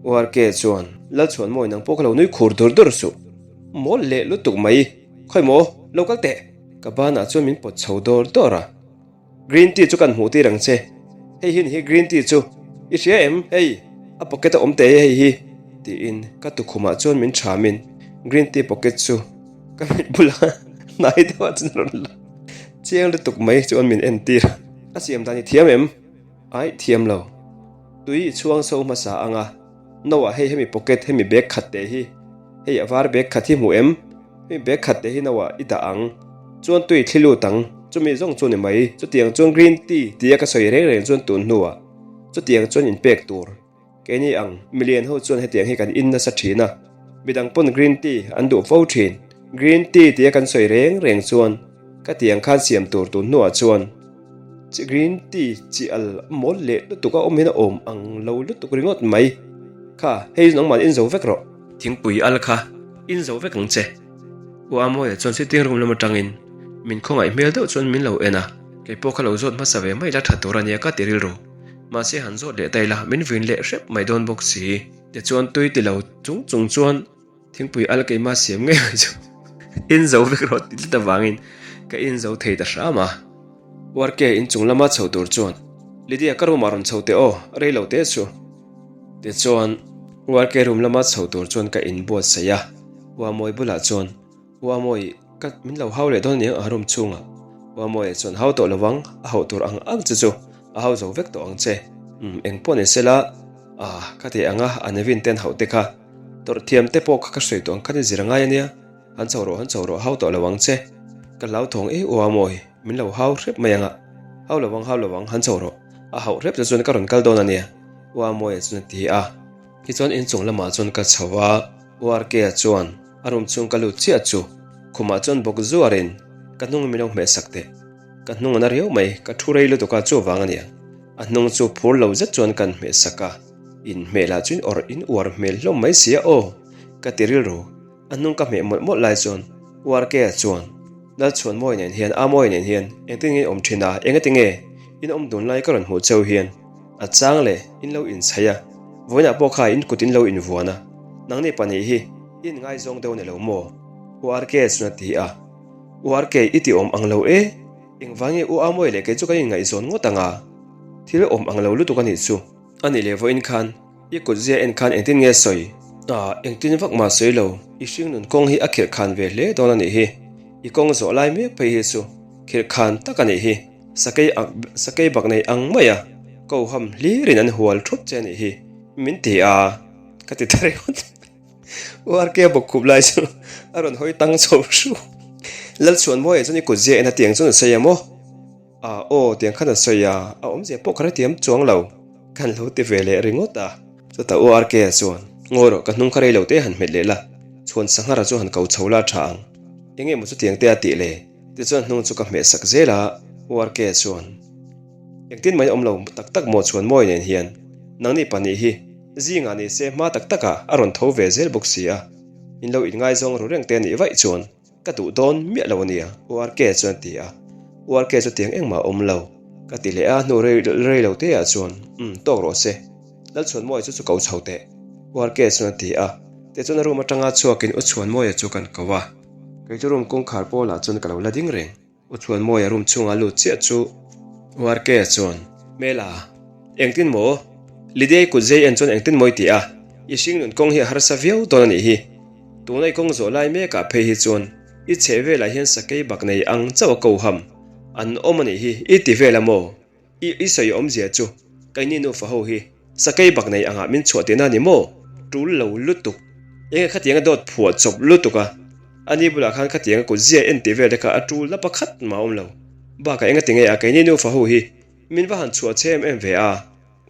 URK chuan Lalchhuanmawi nang pawh ka lo nui khur dur dur suh. Mawl leh lutuk mai, khawi maw, lo kal teh. Ka banah chuan min pawt chho dawr dawr a. Green tea chu kan hmuh tir ang che. Hei hi ni hi green tea chu. I hria em, hei, a pocket a awm teh e hei hi, tiin ka tukhumah chuan min thamin green tea pocket chu ka mit bula hnai deuhah chuan a rawn la chiang lutuk mai chuan min entir a. A siam dan i thiam em? Aih thiam lo. Tui i chhuang so hmasa ang a. No ah hei hemi pocket hemi bag khat teh hi hei a var bag khat hi hmu em? Hemi bag khat teh hi no ah i dah ang. Chuan tui thli lut ang. Chumi zawng chu ni mai. Chutiang chuan green tea tia ka sawi reng reng chuan tun hnuah chutiang chuan in pek tur. Keini ang milian ho chuan hetiang hi kan in nasa thin a, midang pawn green tea an duh fo thin. Green tea tia kan sawi reng reng chuan ka tiang khan siam tur tun hnuah chuan chi green tea chi al mawl leh lutuk a awm hian a awm ang lo lutuk ringawt mai. Kha, hei chu nangmah in zo vek rawh. Thingpui al kha in zo vek ang che. U Amawia chuan sitting room lam atangin min khawngaih hmel deuh chuan min lo en a, kei pawh kha lo zawt hmasa ve mai la tha tur a nia ka ti rilru. Mahse han zawt leh ta ila min vin leh hrep mai dawn bawk si. Tichuan tui ti lo chung chung chuan thingpui al keimah siam ngei mai chu in zo vek rawh ti tlat avangin ka in zo thei ta hram a. Uarke inchung lama chho tur chuan Lydia ka room ah rawn chho teh aw, rei lo teh chu. Tichuan Uarke room lama chho tur chuan ka inbuatsaih a, Uamawi bulah chuan Uamawi ka min lo hau leh dawn aniang a room chhungah. Uamawia chuan hau tawh lovang, a hauh tur ang ang che chu a hau zo vek tawh ang che. Umm eng pawh ni sela, ah ka ti ang a, a Nevin ten hauh te kha tawrh thiam te pawh kha ka sawi tawh ang khan i zir angai ania, han chho rawh han chho rawh hau tawh lo ang che. Ka hlauthawng e Uamawi, min lo hau hrep mai anga, hau lovang hau lovang han chho rawh, a hauh hrep che chuan ka rawn kal dawn ania Uamawia chuan a ti a. Tichuan inchung lamah chuan ka chho a, Uarkea chuan a room chhung ka lut chiah chu khumah chuan bawk zuarin ka hnung min lo hmeh sak teh. Ka hnung a na riau mai, ka thu rei lutuk a chuvang a nia. A hnung chu phur lo zet chuan kan hmeh sak a, inhmeh lah chu in awrh in uar hmel hlawm mai sia aw, ka ti rilru. A hnung ka hmeh mawlh mawlh lai chuan Uarkea chuan Lalchhuanmawi nen hian Amawi nen hian engtin nge in awm thin a, engati nge in awm dun lai ka rawn hmuh cheu hian a chang leh in lo inchhaih a, vawiinah pawh kha in kut in lo invuan a, nangni pahnih hi i inngaizawng deuh a ni lo maw? Uarkea chuan a ti a, Uarke i ti awm ang lo e, engvang nge U Amawi leh kei chu kan inngaihzawn ngawt ang a, thil awm ang lo lutuk a nih chu. A nih leh vawiin khan i kut zia en khan engtin nge sawi? Ah, engtin vak mah sawi lo, i hringnun kawng hi a khirh khan ve hle dawn a nih hi. I kawng zawh lai mek phei hi chu khirh khan tak a nih hi. Sakei ak, sakei bak nei ang mai a, ko ham hlirin an hual thup che a nih hi, min ti a, ka ti ta ringawt. URK bawk khup lai chu a rawn hawi tang chho hru. Lalchhuanmawia chuan i kut zia en a tiang chuan a sawi a maw? A aw tiang khan a sawi a, a awmzia pawh ka hrethiam chuang lo. Kan lo ti ve leh ringawt a. Chutah U RK-a chuan, Ngawi rawh, ka hnung kha rei lo te han hmet leh la, chhuan sanghara chu han ko chho la tha ang. Enge maw chutiang te a tih le? Tichuan hnung chu ka hmeh sak zel a, U RK-a chuan, Engtin mai awm lo tak tak maw chhuan mawi nen hian, nangni pahnih hi zingah ni se hma tak takah a rawn tho ve zel bawk si a, in lo inngaizawng ru reng te a nih vaih chuan, Ka duh dawn miah lo a nia, URK chuan a ti a. URK chu tiang engmah a awm lo. Ka ti leh a, hnu rei rei lo te ah chuan, Umm, tawk rawh se. Lalchhuanmawia chu chu ko chho teh. URK chuan a ti a. Tichuan a room atanga chhuakin U Chhuanmawia chu kan ko a. Kei chu room kawngkhar pawlah chuan ka lo la ding reng. U Chhuanmawia room chhunga lut chiah chu URK chuan, Hmela, engtin maw? Lydia-i kut zei en chuan engtin maw i ti a? I hringnun kawng hi a harsa viau dawn a nih hi. Tuna i kawng zawh lai mekah phei hi chuan i chheh velah hian sakei bak nei ang chauh a ko ham an awm a nih hi i ti vel a maw? I i sawi awmzia chu keini nufa ho hi sakei bak nei angah min chhuah tihna a ni maw? Tul lo lutuk. Enge khatianga dawt phuah chawp lutuk a, ani bulah khan khatianga kut zia en tih vel te kha a tul na pakhat mah a awm lo. Bakah enga ti nge a keini nufa ho hi min va han chhuah che em em ve a?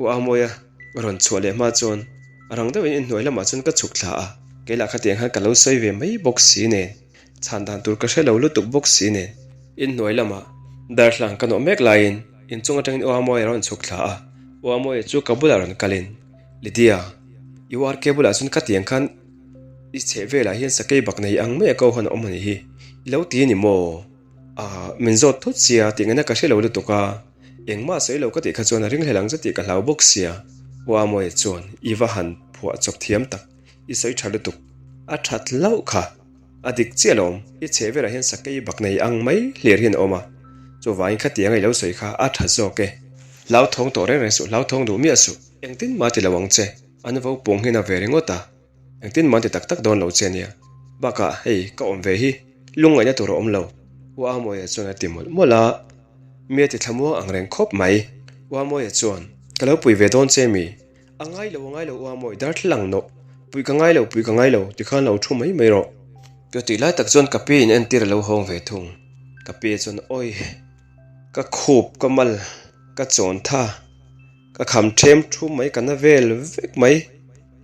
U Amawia rawn chhuah leh hma chuan a rang deuhin inhnuai lamah chuan ka chhuk thla a, kei lah khatiang khan ka lo sawi ve mai bawk si nen, chhan dan tur ka hre lo lutuk bawk si nen. Inhnuai lamah darhlang ka nawh mek laiin inchung atangin U Amawia rawn chhuk thla a, U Amawia chu ka bulah rawn kalin, Lydia, i URK bulah chuan khatiang khan i chheh velah hian sakei bak nei ang mai a ko han awm a nih hi, i lo ti a ni maw? Ah, min zawt thut sia tih ngaihna ka hre lo lutuk a, engmah sawi lo ka tih kha chuan a ringhlel ang che tih ka hlau bawk sia. Uamawia chuan i va han phuah chawp thiam tak, i sawi tha lutuk. A that hlauh kha, a dik chiah alawm, i chheh velah hian sakei bak nei ang mai hlir hian a awm a, chuvangin khatianga i lo sawi kha a tha zawk e. Hlauthawng tawh reng reng suh, hlauthawng duh miah suh, engtin mah ti lo ang che, an vo pung hian a ve ringawt a. Engtin man ti tak tak dawn lo che nia. Bakah hei ka awm ve hi lungngaihna tur a awm lo. U Amawia chuan a ti mawlh mawlh a, mi a ti thlamuang ang reng khawp mai. U Amawia chuan, Ka lo pui ve dawn che mi? A ngai lo, a ngai lo U Amawi, darthlalang nawh. Pui ka ngai lo, pui ka ngai lo, tikhan lo thu mai mai rawh. Ka tih lai tak chuan ka pi in entir a lo hawng ve thung. Ka pi chuan, Awi, ka khup, ka mal, ka chawn tha. Ka kham ṭhem ṭhum mai ka na vel vek mai.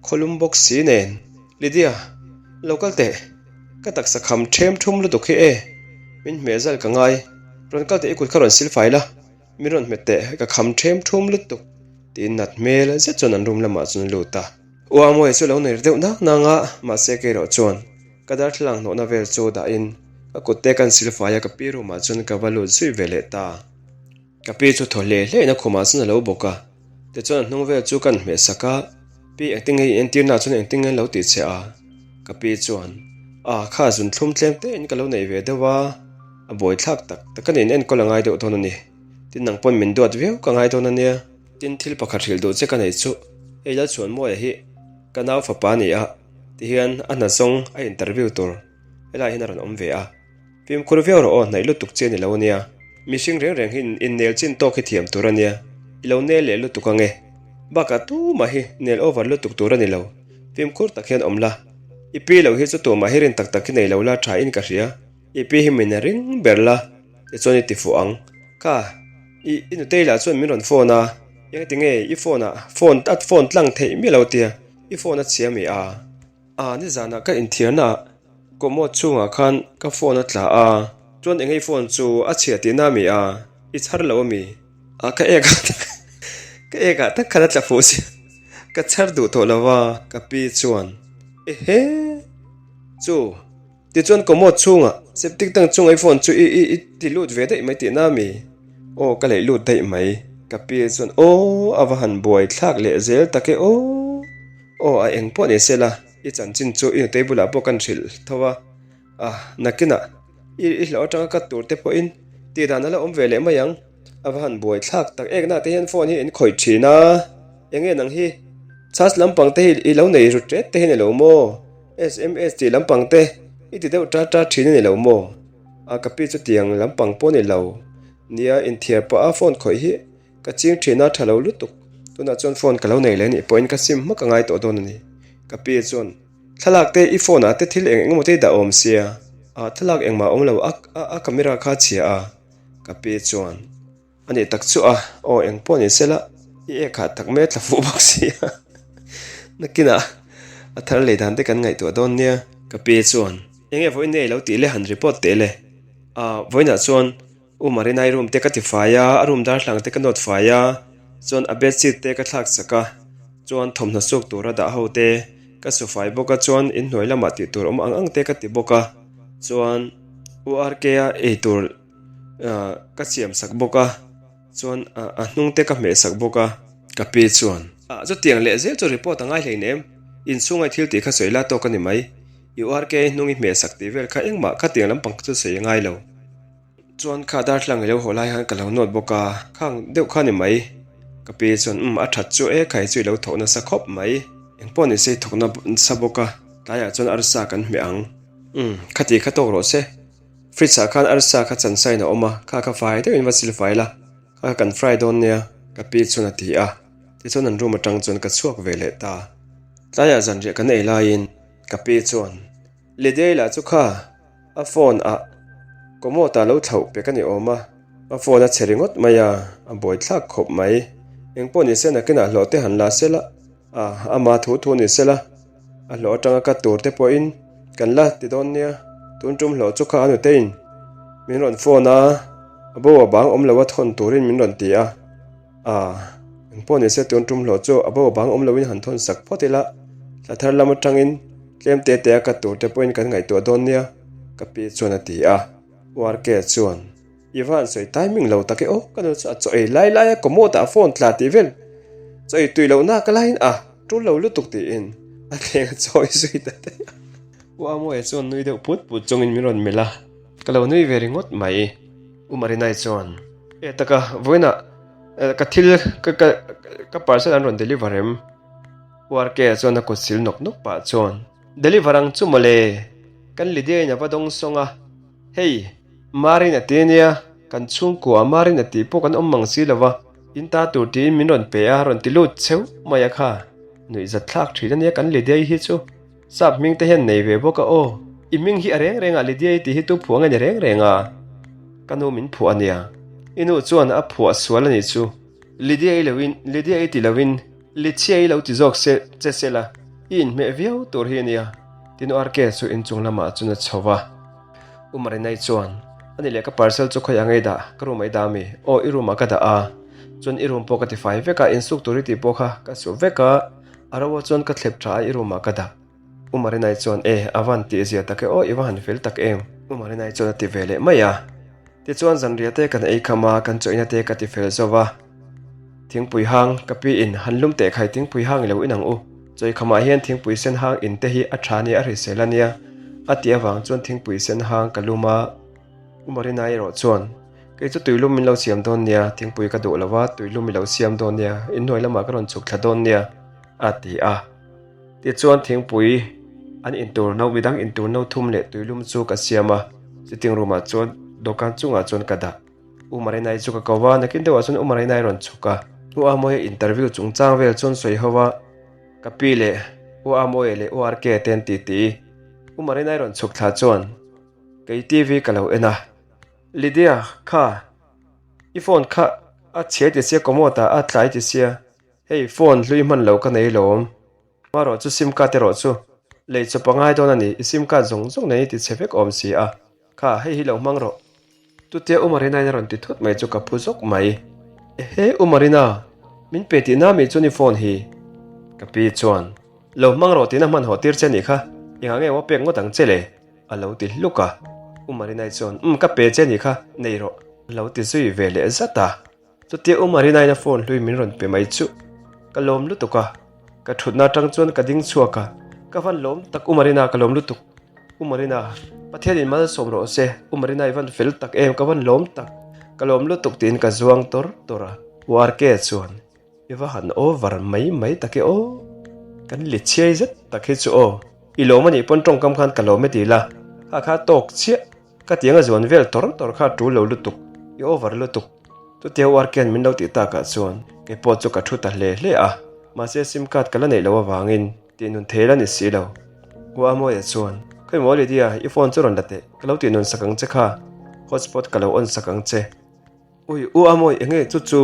Khawlum bawk si nen. Lydia, lo kal teh. Ka taksa kham ṭhem ṭhum lutuk hi e. Min hmeh zal ka ngai. Rawn kal teh i kut kha rawn sil fai la. Min rawn hmet teh, ka kham ṭhem ṭhum lutuk. Tiin nat hmel zet chuan an room lamah chuan a lut a. U Amuai chu lo ner deuh nang nang a, mahse kei erawh chuan ka darthlalang hnawhna vel chu dahin ka kut te kan sil fai a, ka pi room ah chuan ka va lut zui ve leh ta. Ka pi chu thaw hle hle in a khumah chuan a lo bawk a, tichuan a hnung vel chu kan hmeh sak a, Pi engtin nge i entir na chuan engtin nge an lo tih che a? Ka pi chuan, A, kha zun thlum tlem te in ka lo nei ve deuh a, a buaithlak tak tak a ni in enkawl a ngai deuh dawn a ni, tin nang pawn min duat viau ka ngai dawn a nia. Tin thil pakhat hrilh duh che ka nei chu, hei Lalchhuanmawia hi ka nau fapa a ni a, tihian a hna zawng a interview tur helai hian a rawn awm ve a. Fimkhur viau rawh aw, hnaih lutuk che a ni lo a nia. Mihring reng reng hi innel chin tawk hi thiam tur a nia, i lo nel leh lutuk ang e. Bakah tumah hi nel over lutuk tur a ni lo, fimkhur tak hian awm la. I pi lo hi chu tumah hi rin tak tak hi nei lo la tha in ka hria, i pi hi min ring ber la, tichuan i ti fuh ang. Kha, i i nutei lah chuan min rawn phone a, engtinge i phone ah phone a phone tlang theih miah lo tia, i phone a chhia mi a? A, nizanah ka inthiarna ah Commode chhungah khan ka phone a tla a, chuan eng i phone chu a chhia tihna ami a, i chhar lo ami? A ka ek ah tak ka ek ah tak khan a tla fuh sia, ka chhar duh tawh lo a, ka pi chuan ehe chu tichuan commode chhungah septic tank chunga i phone chu i i i ti lut ve daih mai tihna ami? Aw ka leih lut daih mai, ka pi chuan aw a va han buai thlak leh zel tak e aw, aw a eng pawh ni se la. I chanchin chu i nutei bulah pawh kan hrilh tho a, a nakinah i i hlauh atanga cut tur te pawhin tih dan a la awm ve leh mai ang. A va han buai thlak tak ek na te hian phone hi in khawih thin a, enge nang hi charge lampang te hi i lo nei ru tet te hi ni lo maw? Sms tih lampang te i ti deuh tat tat thin a ni lo maw? A ka pi chu tiang lampang pawh a ni lo nia inthiar pah a phone khawih hi. Ka ching thin a tha lo lutuk. Tunah chuan phone ka lo nei leh anih pawhin ka sim hmak a ngai tawh dawn a ni. Ka pi chuan, Thlalak te i phone ah te thil eng engemaw te i dah awm sia. Ah thlalak engmah a awm lo a a camera kha a chhia a. Ka pi chuan, A nih tak chu a, aw eng pawh ni sela i ek hah tak mai a tla fuh bawk sia. Nakinah a thar lei dan te kan ngaihtuah dawn nia. Ka pi chuan, Enge vawiin nei lo tih le han report teh le. Ah vawiinah chuan U Marinai room te ka ti fai a, a room darthlang te ka nawt fai a, chuan a bedsheet te ka thlak sak a, chuan thawmhnaw suk tura dah ho te ka su fai bawk a, chuan inhnuai lamah tih tur awm ang ang te ka ti bawk a, chuan U RK-a eitur ah ka siam sak bawk a, chuan a hnung te ka hmeh sak bawk a. Ka pi chuan, Ah chutiang leh zel chu report a ngai hleinem, inchhunga i thil tih kha sawi la tawk a ni mai, U RK-a hnung i hmeh sak tih vel kha engmah khatiang lampang chu sawi a ngai lo. Chuan kha darthlang i lo haw lai khan ka lo nawt bawk a, khang deuh kha ni mai. Ka pi chuan umm a that chu e khai chu i lo thawk nasa khawp mai. Engpawh ni se i thawk nasa bawk a, tlaiah chuan arsa kan hmeh ang. Umm khati kha tawk rawh se. Fridge ah khan arsa kha chan sain a awm a, kha kha fai deuhin va sil fai la, kha kha kan fry dawn nia ka pi chuan a ti a. Tichuan an room atang chuan ka chhuak ve leh ta. Tlaiah zanriah kan ei laiin ka pi chuan Lidei lah chu kha A phone ah commode ah lo thlauh pek a ni awm a, a phone a chhe ringawt mai a, a buai thlak khawp mai. Engpawh ni se nakinah hlawh te han la sela, a ama thu thu ni sela, a hlawh atanga cut tur te pawhin kan la ti dawn nia. Tun tum hlawh chu kha a nutein min rawn phone a, a bo a bang awm lo a thawn turin min rawn ti a, a engpawh ni se tun tum hlawh chu a bo a bang awm loin han thawn sak phawt ila, thla thar lam atangin Tlem te te a kat tur te pawhin kan ngaihtuah dawn nia, ka pi chuan a ti a. URK chuan, I va han sawi timing lo tak e aw, ka nu chu a chaw ei lai lai a commode ah phone tla tih vel chaw ei tui loh nak laiin a tul lo lutuk tiin a thleng a chawi zui ta daih a. U Amoe chuan nui deuh put put chungin min rawn melh a, ka lo nui ve ringawt mai. U Marinai chuan, E taka, vawiinah ka thil ka ka ka parcel an rawn deliver em? URK-a chuan a kut sil nawk nawk pah chuan, Deliver ang chu mawle, kan Lydia-in a va dawng sawng a, hei, Marin a ti ania, kan chhungkua Marin a tih pawh kan awm mang si lo va, in ta tur tiin min rawn pe a, rawn ti lut cheu mai a kha, nuihzat thlak thin ania kan Lydia-i hi chu, sap hming te hian nei ve bawk a aw, i hming hi a reng reng a Lydia-i tih hi tu phuah nge ni reng reng a, ka nu min phuah ania, i nu chuan a phuah sual a nih chu. Lydia-i loin, Lydia-i ti loin, Lichhia-i lo ti zawk se che se la, i inhmeh viau tur hi a nia. Tin RK chu inchung lamah chuan a chho va. U Marinai chuan, A ni leh ka parcel chu khawi ang i dah? Ka room ah i dah ami? Aw, i room ah ka dah a. Chuan i room pawh ka tifai vek a, insuk tur i tih pawh kha ka su vek a, a ro ah chuan ka thlep tha a i room ah ka dah. U Marinai chuan, E, a van tih zia tak e aw, i va han fel tak em? U Marinai chuan a ti ve leh mai a. Tichuan zanriah te kan ei kham a, kan chawihna te ka ti fel zo va. Thingpui hang, ka pi in han lum teh khai thingpui hang i lo in ang u. Chawi khamah hian thingpui sen hang in te hi a tha nia a hrisel a nia a tih avang chuan thingpui sen hang ka lum a. U Marina erawh chuan, Kei chu tuilum min lo siam dawn nia, thingpui ka duh lo va, tuilum i lo siam dawn nia, inhnuai lamah ka rawn chhuk thla dawn nia a ti a. Tichuan thingpui an intur no midang intur no thum leh tuilum chu ka siam a, sitting room ah chuan dawhkan chungah chuan ka dah. U Marinai chu ka ko va, nakin deuhah chuan U Marinai rawn chhuk a. U Amawia interview chungchang vel chuan sawi ho a, ka pi leh U Amawia leh U RK te an titi. U Marinai rawn chhuk thla chuan kei TV ka lo en a, Lydia kha i phone kha a chhia ti sia commode ah a tlai ti sia, Hei phone hlui hman lo ka nei lawm. Hmarawh chu sim card erawh chu lei chawp a ngai dawn a ni, i sim card zawng zawng nen i ti chhe vek awm si a. Kha, hei hi lo hmang rawh. Chutia U Marina-in a rawn ti thut mai chu ka phu zawk mai. Ehe U Marina, min pe tihna mi chuan i phone hi? Ka pi chuan, Lo hmang rawh tihna hman hawh tir che nih kha, engah nge wa pek ngawt ang che le? A lo ti hluk a. U Marina-i chuan, Umm ka pe che nih kha, nei rawh. A lo ti zui ve leh zat a. Chutia U Marina-in a phone hlui min rawn pe mai chu ka lawm lutuk a, ka thutna atang chuan ka ding chhuak a, ka van lawm tak U Marina ka lawm lutuk, U Marina, Pathianin malsawm rawh se, U Marina i van fel tak em, ka van lawm tak, ka lawm lutuk tiin ka zuang tawr tawr a, U RK chuan i va han over mai mai tak e aw, kan li chhiai zet tak hi chu aw, i lawm anih pawn tawngkam khan ka lawm e ti la, kha kha tawk chiah. Ka tiang a zuan vel tawr tawr kha a tul lo lutuk, i over lutuk. Chutia u Arkian min lo tih takah chuan kei pawh chu ka thu ta hle hle a, mahse sim card ka la neih loh avangin tih nun thei la ni si lo. U Amawia chuan, Khawi maw Lydia, i phone chu rawn la teh, ka lo tih nun sak ang che kha, hotspot ka lo on sak ang che. Ui, U Amawi enge chu chu?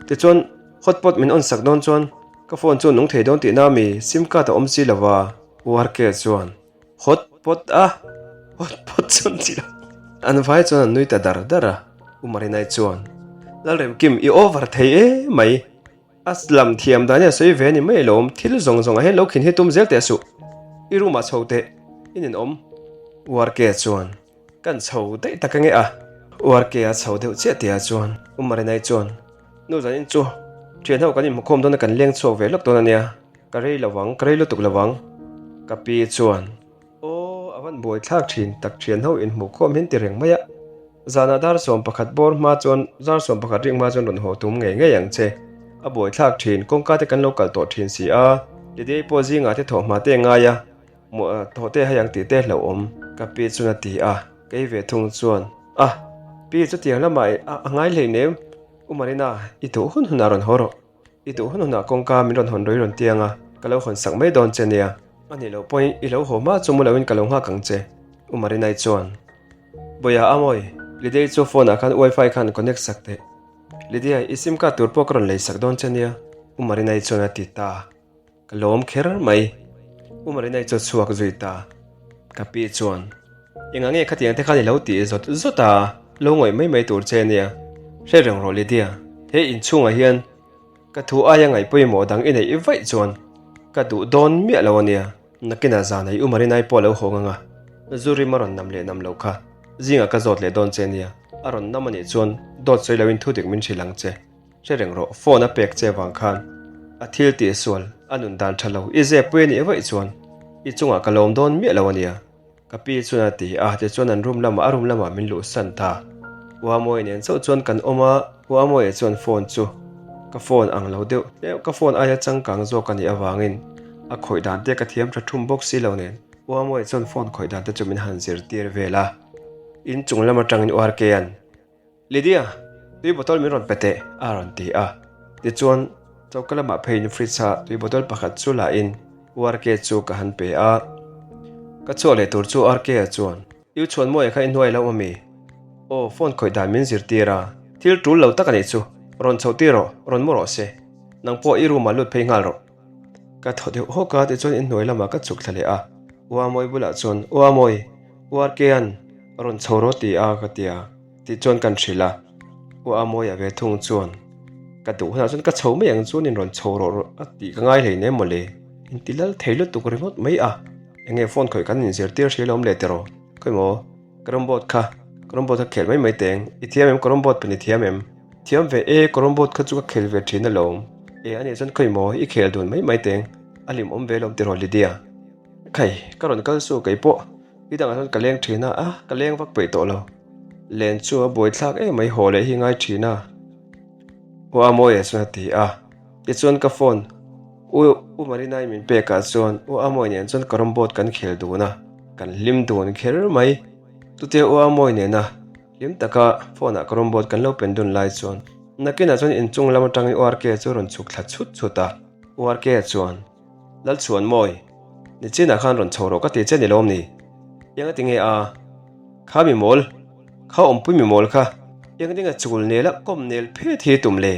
Tichuan hotpot min on sak dawn chuan ka phone chu nung thei dawn tihna mi sim card a awm si lo va, U Arkia chuan. Hot pot a, hot pot chuan chi lo. An vai chuan an nui ta dar dar a, U Marinai chuan, Lalremkim, i over thei e mai. A lam thiam dan hi a sawi ve a ni mai alawm, thil zawng zawng ah hian lo khin hi tum zel teh suh. I room ah chho teh, i ninawm. U Arke chuan, Kan chho daih tak ange a. U Arke a chho deuh chiah tih ah chuan U Marinai chuan, Nu zanin chu thian ho kan inhmukhawm dawn a kan leng chhuak ve lawk dawn a nia. Ka rei lo ang, ka rei lutuk lo ang. Ka pi chuan, Aw, a van buai thlak thin tak thian ho inhmuh khawm hian ti reng mai a. Zanah dar 11 bawr hma chuan, zar 11 rik hma chuan rawn haw tum ngei ngei ang che. A buai thlak thin, kawngka te kan lo kal tawh thin si a, Lidei pawh zingah te thawh hma te a ngai a, thawh te hai ang tih te hlauhawm. Ka pi chuan a ti a, kei ve thung chuan, A, pi chutiang lamah a ngai hleinem, U Marina, i duh hun hunah rawn haw rawh. I duh hun hunah kawngka min rawn hawn rui rawn tiang a, ka lo hawn sak mai dawn che nia. A nih loh pawhin i lo haw hma chu mu loin ka lo nghak ang che, U Marinai chuan. Bawia Amawi, Lidei chu phone ah khan wifi khan connect sak teh. Lydia, i sim card tur pawh ka rawn lei sak dawn che nia, U Marinai chuan a ti ta. Ka lawm kher mai. U Marinai chu a chhuak zui ta. Ka pi chuan, Engah nge khatiang te khan i lo tih zawt zawt a, lo ngawih mai mai tur che nia. Hre reng rawh Lydia, he inchhungah hian ka thu aia ngaih pawimawh dang i neih vaih chuan ka duh dawn miah lo a nia. Nakinah zan ei U Marinai pawh a lo hawng ang a, zu rim a rawn nam leh nam lo kha zingah ka zawt leh dawn che nia. A rawn nam a nih chuan dawt sawi loin thu dik min hrilh ang che. Hre reng rawh, phone a pek che vang khan a thil tih sual, a nun dan tha lo, i zep pui a nih vaih chuan i chungah ka lawm dawn miah lo a nia. Ka pi chuan a ti a, tichuan an room lamah a room lamah min luhsan ta. U Amawia nen chauh chuan kan awm a, U Amawia chuan phone chu ka phone ang lo deuh hleuh, ka phone aia changkang zawk a nih avangin a khawih dan te ka thiam tha thum bawk si lo nen U Amawia chuan phone khawih dan te chu min han zirtir vel a. Inchung lam atangin U RK-a'n Lydia, tui bottle min rawn pe teh, a rawn ti a. Tichuan, choka lamah pheiin fridge-a tui bottle pakhat chu lahin URK chu ka han pe a. Ka chhuah leh tur chu RK-a chuan, I uchhuan mawi kha i hnuai lo ami? Aw, phone khawih dan min zirtir a, thil tul lo tak a nih chu. Rawn chhoh tir rawh, rawn mu rawh se. Nang pawh i room ah lut phei nghal rawh. Ka thaw deuh hawk a, tichuan inhnuai lamah ka chhuk thla leh a. U Amawi bulah chuan, U Amawi, U Arkea'n rawn chho rawh ti a ka ti a, tih chuan kan hrilh a. U Amawia ve thung chuan, Ka duh hunah chuan ka chho mai ang chuan in rawn chho rawh rawh a tih ka ngai hleinem mawle. Inti lal thei lutuk ringawt mai a, enge phone khawih kan inzirtir hria lawm le tiraw? Khawimaw? Carrom board kha, carrom board kha khel mai mai teng. I thiam em carrom board pen i thiam em? Thiam ve e, carrom board kha chu ka khel ve thin alawm. E a nih chuan khawi maw, i khel dun mai mai teng. A hlim awm ve lawm tiraw Lydia. Khai, ka rawn kal chu kei pawh i dangah chuan ka leng thin a, a ka leng vak peih tawh lo. Len chu a buaithlak em mai haw leh hi ngai thin a. U Amawia chuan a ti a, tichuan ka phone U U Marinai min pekah chuan U Amawia nen chuan carrom board kan khel dun a, kan hlim dun kher mai. Chutia U Amawia nena hlim taka phone ah carrom board kan lo pen dun lai chuan nakinah chuan inchung lam atangin U Rk chu a rawn chhuk thla chhut chhut a, U Rk chuan. Lalchhuanmawi, nichinah khan rawn chho rawh ka ti che ni lawm ni? Eng a ti nge a? Kha mi mawl, kha awmpui mi mawl kha eng dinga chul nel a kawm nel phet hi tum le?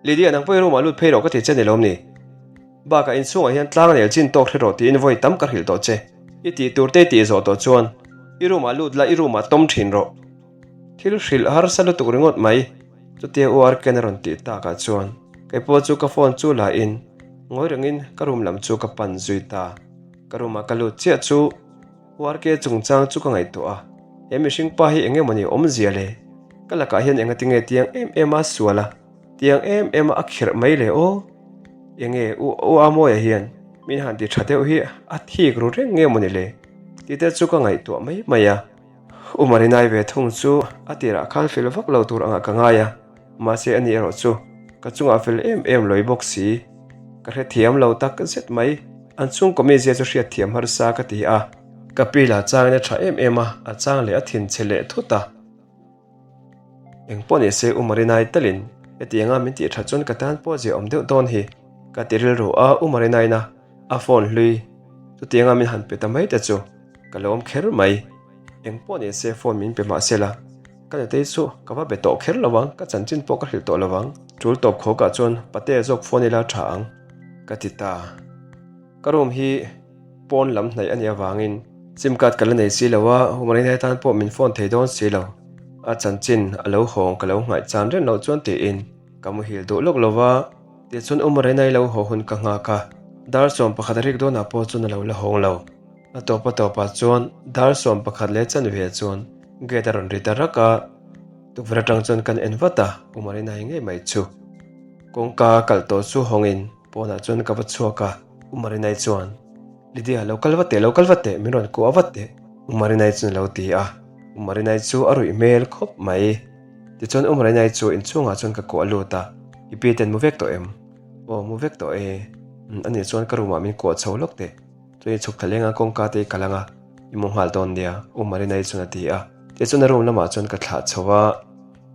Lydia nang pawh i room ah lut phei rawh ka ti che ni lawm ni? Bakah inchhungah hian tlang nel chin tawk hre rawh tiin vawi tam ka hrilh tawh che. I tih tur te i tih zawh tawh chuan i room ah lut la i room ah tawm thin rawh. Thil hrilh harsa lutuk ringawt mai. Chutia U Arken a rawn tih takah chuan kei pawh chu ka phone chu la in ngawi rengin ka room lam chu ka pan zui ta. Ka room ah ka lut chiah chu U Arke chungchang chu ka ngaihtuah a, he mihring pa hi eng emawni awmzia le? Ka lakah hian enga tinge tiang em em a sual a, tiang em em a a khirh mai le aw? Enge U U Amawia hian min han ti tha deuh hi a thik ru reng nge mawni le? Tih te chu ka ngaihtuah mai mai a. U Marinai ve thung chu a tirah khan fel vak lo tur angah ka ngai a, mahse ani erawh chu ka chungah fel em em lawih bawk si. Ka hrethiam lo tak zet mai, an chhungkaw mizia chu hriatthiam harsa ka ti a. Ka pi la changin a tha em em a, a chang leh a thinchhe leh thut a. Eng pawh ni se U Marinai talin hetianga min tih that chuan ka tan pawh zia awm deuh dawn hi ka ti rilru a, U Marinaina a phone hlui chutianga min han pe ta mai te chu ka lo awm kher mai. Eng pawh ni se phone min pe mah se la, ka nutei chu ka va be tawh kher lo ang, ka chanchin pawh ka hrilh tawh lo ang. Tul tawp khawkah chuan Patea zawk phone ila tha ang ka ti ta. Ka room hi pawn lam hnaih a nih avangin sim card ka la nei si lo a, Humarina tan pawh min phone thei dawn si lo. A chanchin a lo hawng ka lo nghaih chan reng loh chuan tiin ka muhil duh lawk lo va, tichuan Umarina i lo haw hun ka nghak a, dar 11 a rik dawnah pawh chuan a lo la hawng lo. A tawp a tawpah chuan dar 11 leh chanve chuan gate a rawn ri ta rak a, tukverh atang chuan kan en vat a, Umarina i ngei mai chu kawngka kalh tawh chu hawngin pawnah chuan ka va chhuak a. U Marinai chuan, Lydia, lo kal vat teh, lo kal vat teh, min rawn kuah vat teh, U Marinai chuan a lo ti a. U Marinai chu a ruih hmel khawp mai. Tichuan U Marinai chu inchhungah chuan ka kuah lut a, I pi ten mu vek tawh em? Aw, mu vek tawh e. Umm, ani chuan ka room ah min kuah chho lawk teh. Chuan i chhuk thla leng a, kawngka te i kal ang a, i mu nghal dawn nia, U Marinai chuan a ti a. Tichuan a room lamah chuan ka thlah chho a.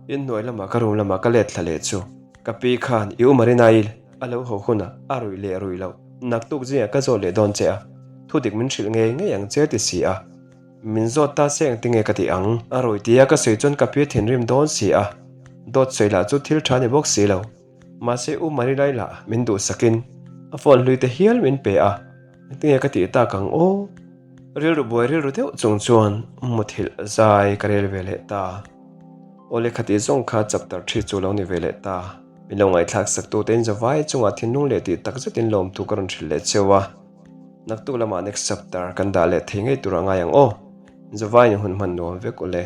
Inhnuai lamah ka room lamah ka let thla leh chu. Ka pi khan i U Marinai a lo haw hunah a ruih leh ruih loh naktuk zingah ka zawt leh dawn che a, thu dik min hrilh ngei ngei ang che ti si a. Min zawt ta se engti nge ka tih ang? A ruih tia ka sawi chuan ka pi thinrim dawn si a, dawt sawi lah chu thil tha ni bawk si lo. Mahse U Marinai lah min duhsakin a phone hlui te hial min pe a, engti nge ka tih tak ang aw? Rilru buai rilru deuh chung chuan muthilh zai ka rel ve leh ta. Aw lehkhatih zawng kha chapter thi chu lo ni ve leh ta. Min lo ngaihthlak sak tu tein zavai chungah thinlung leh tih tak zetin lawmthu ka rawn hrilh leh cheu a. Naktuk lamah next chapter kan dah leh thei ngei tur a ngai ang aw. Zavaiin hun hman nuam vek ule.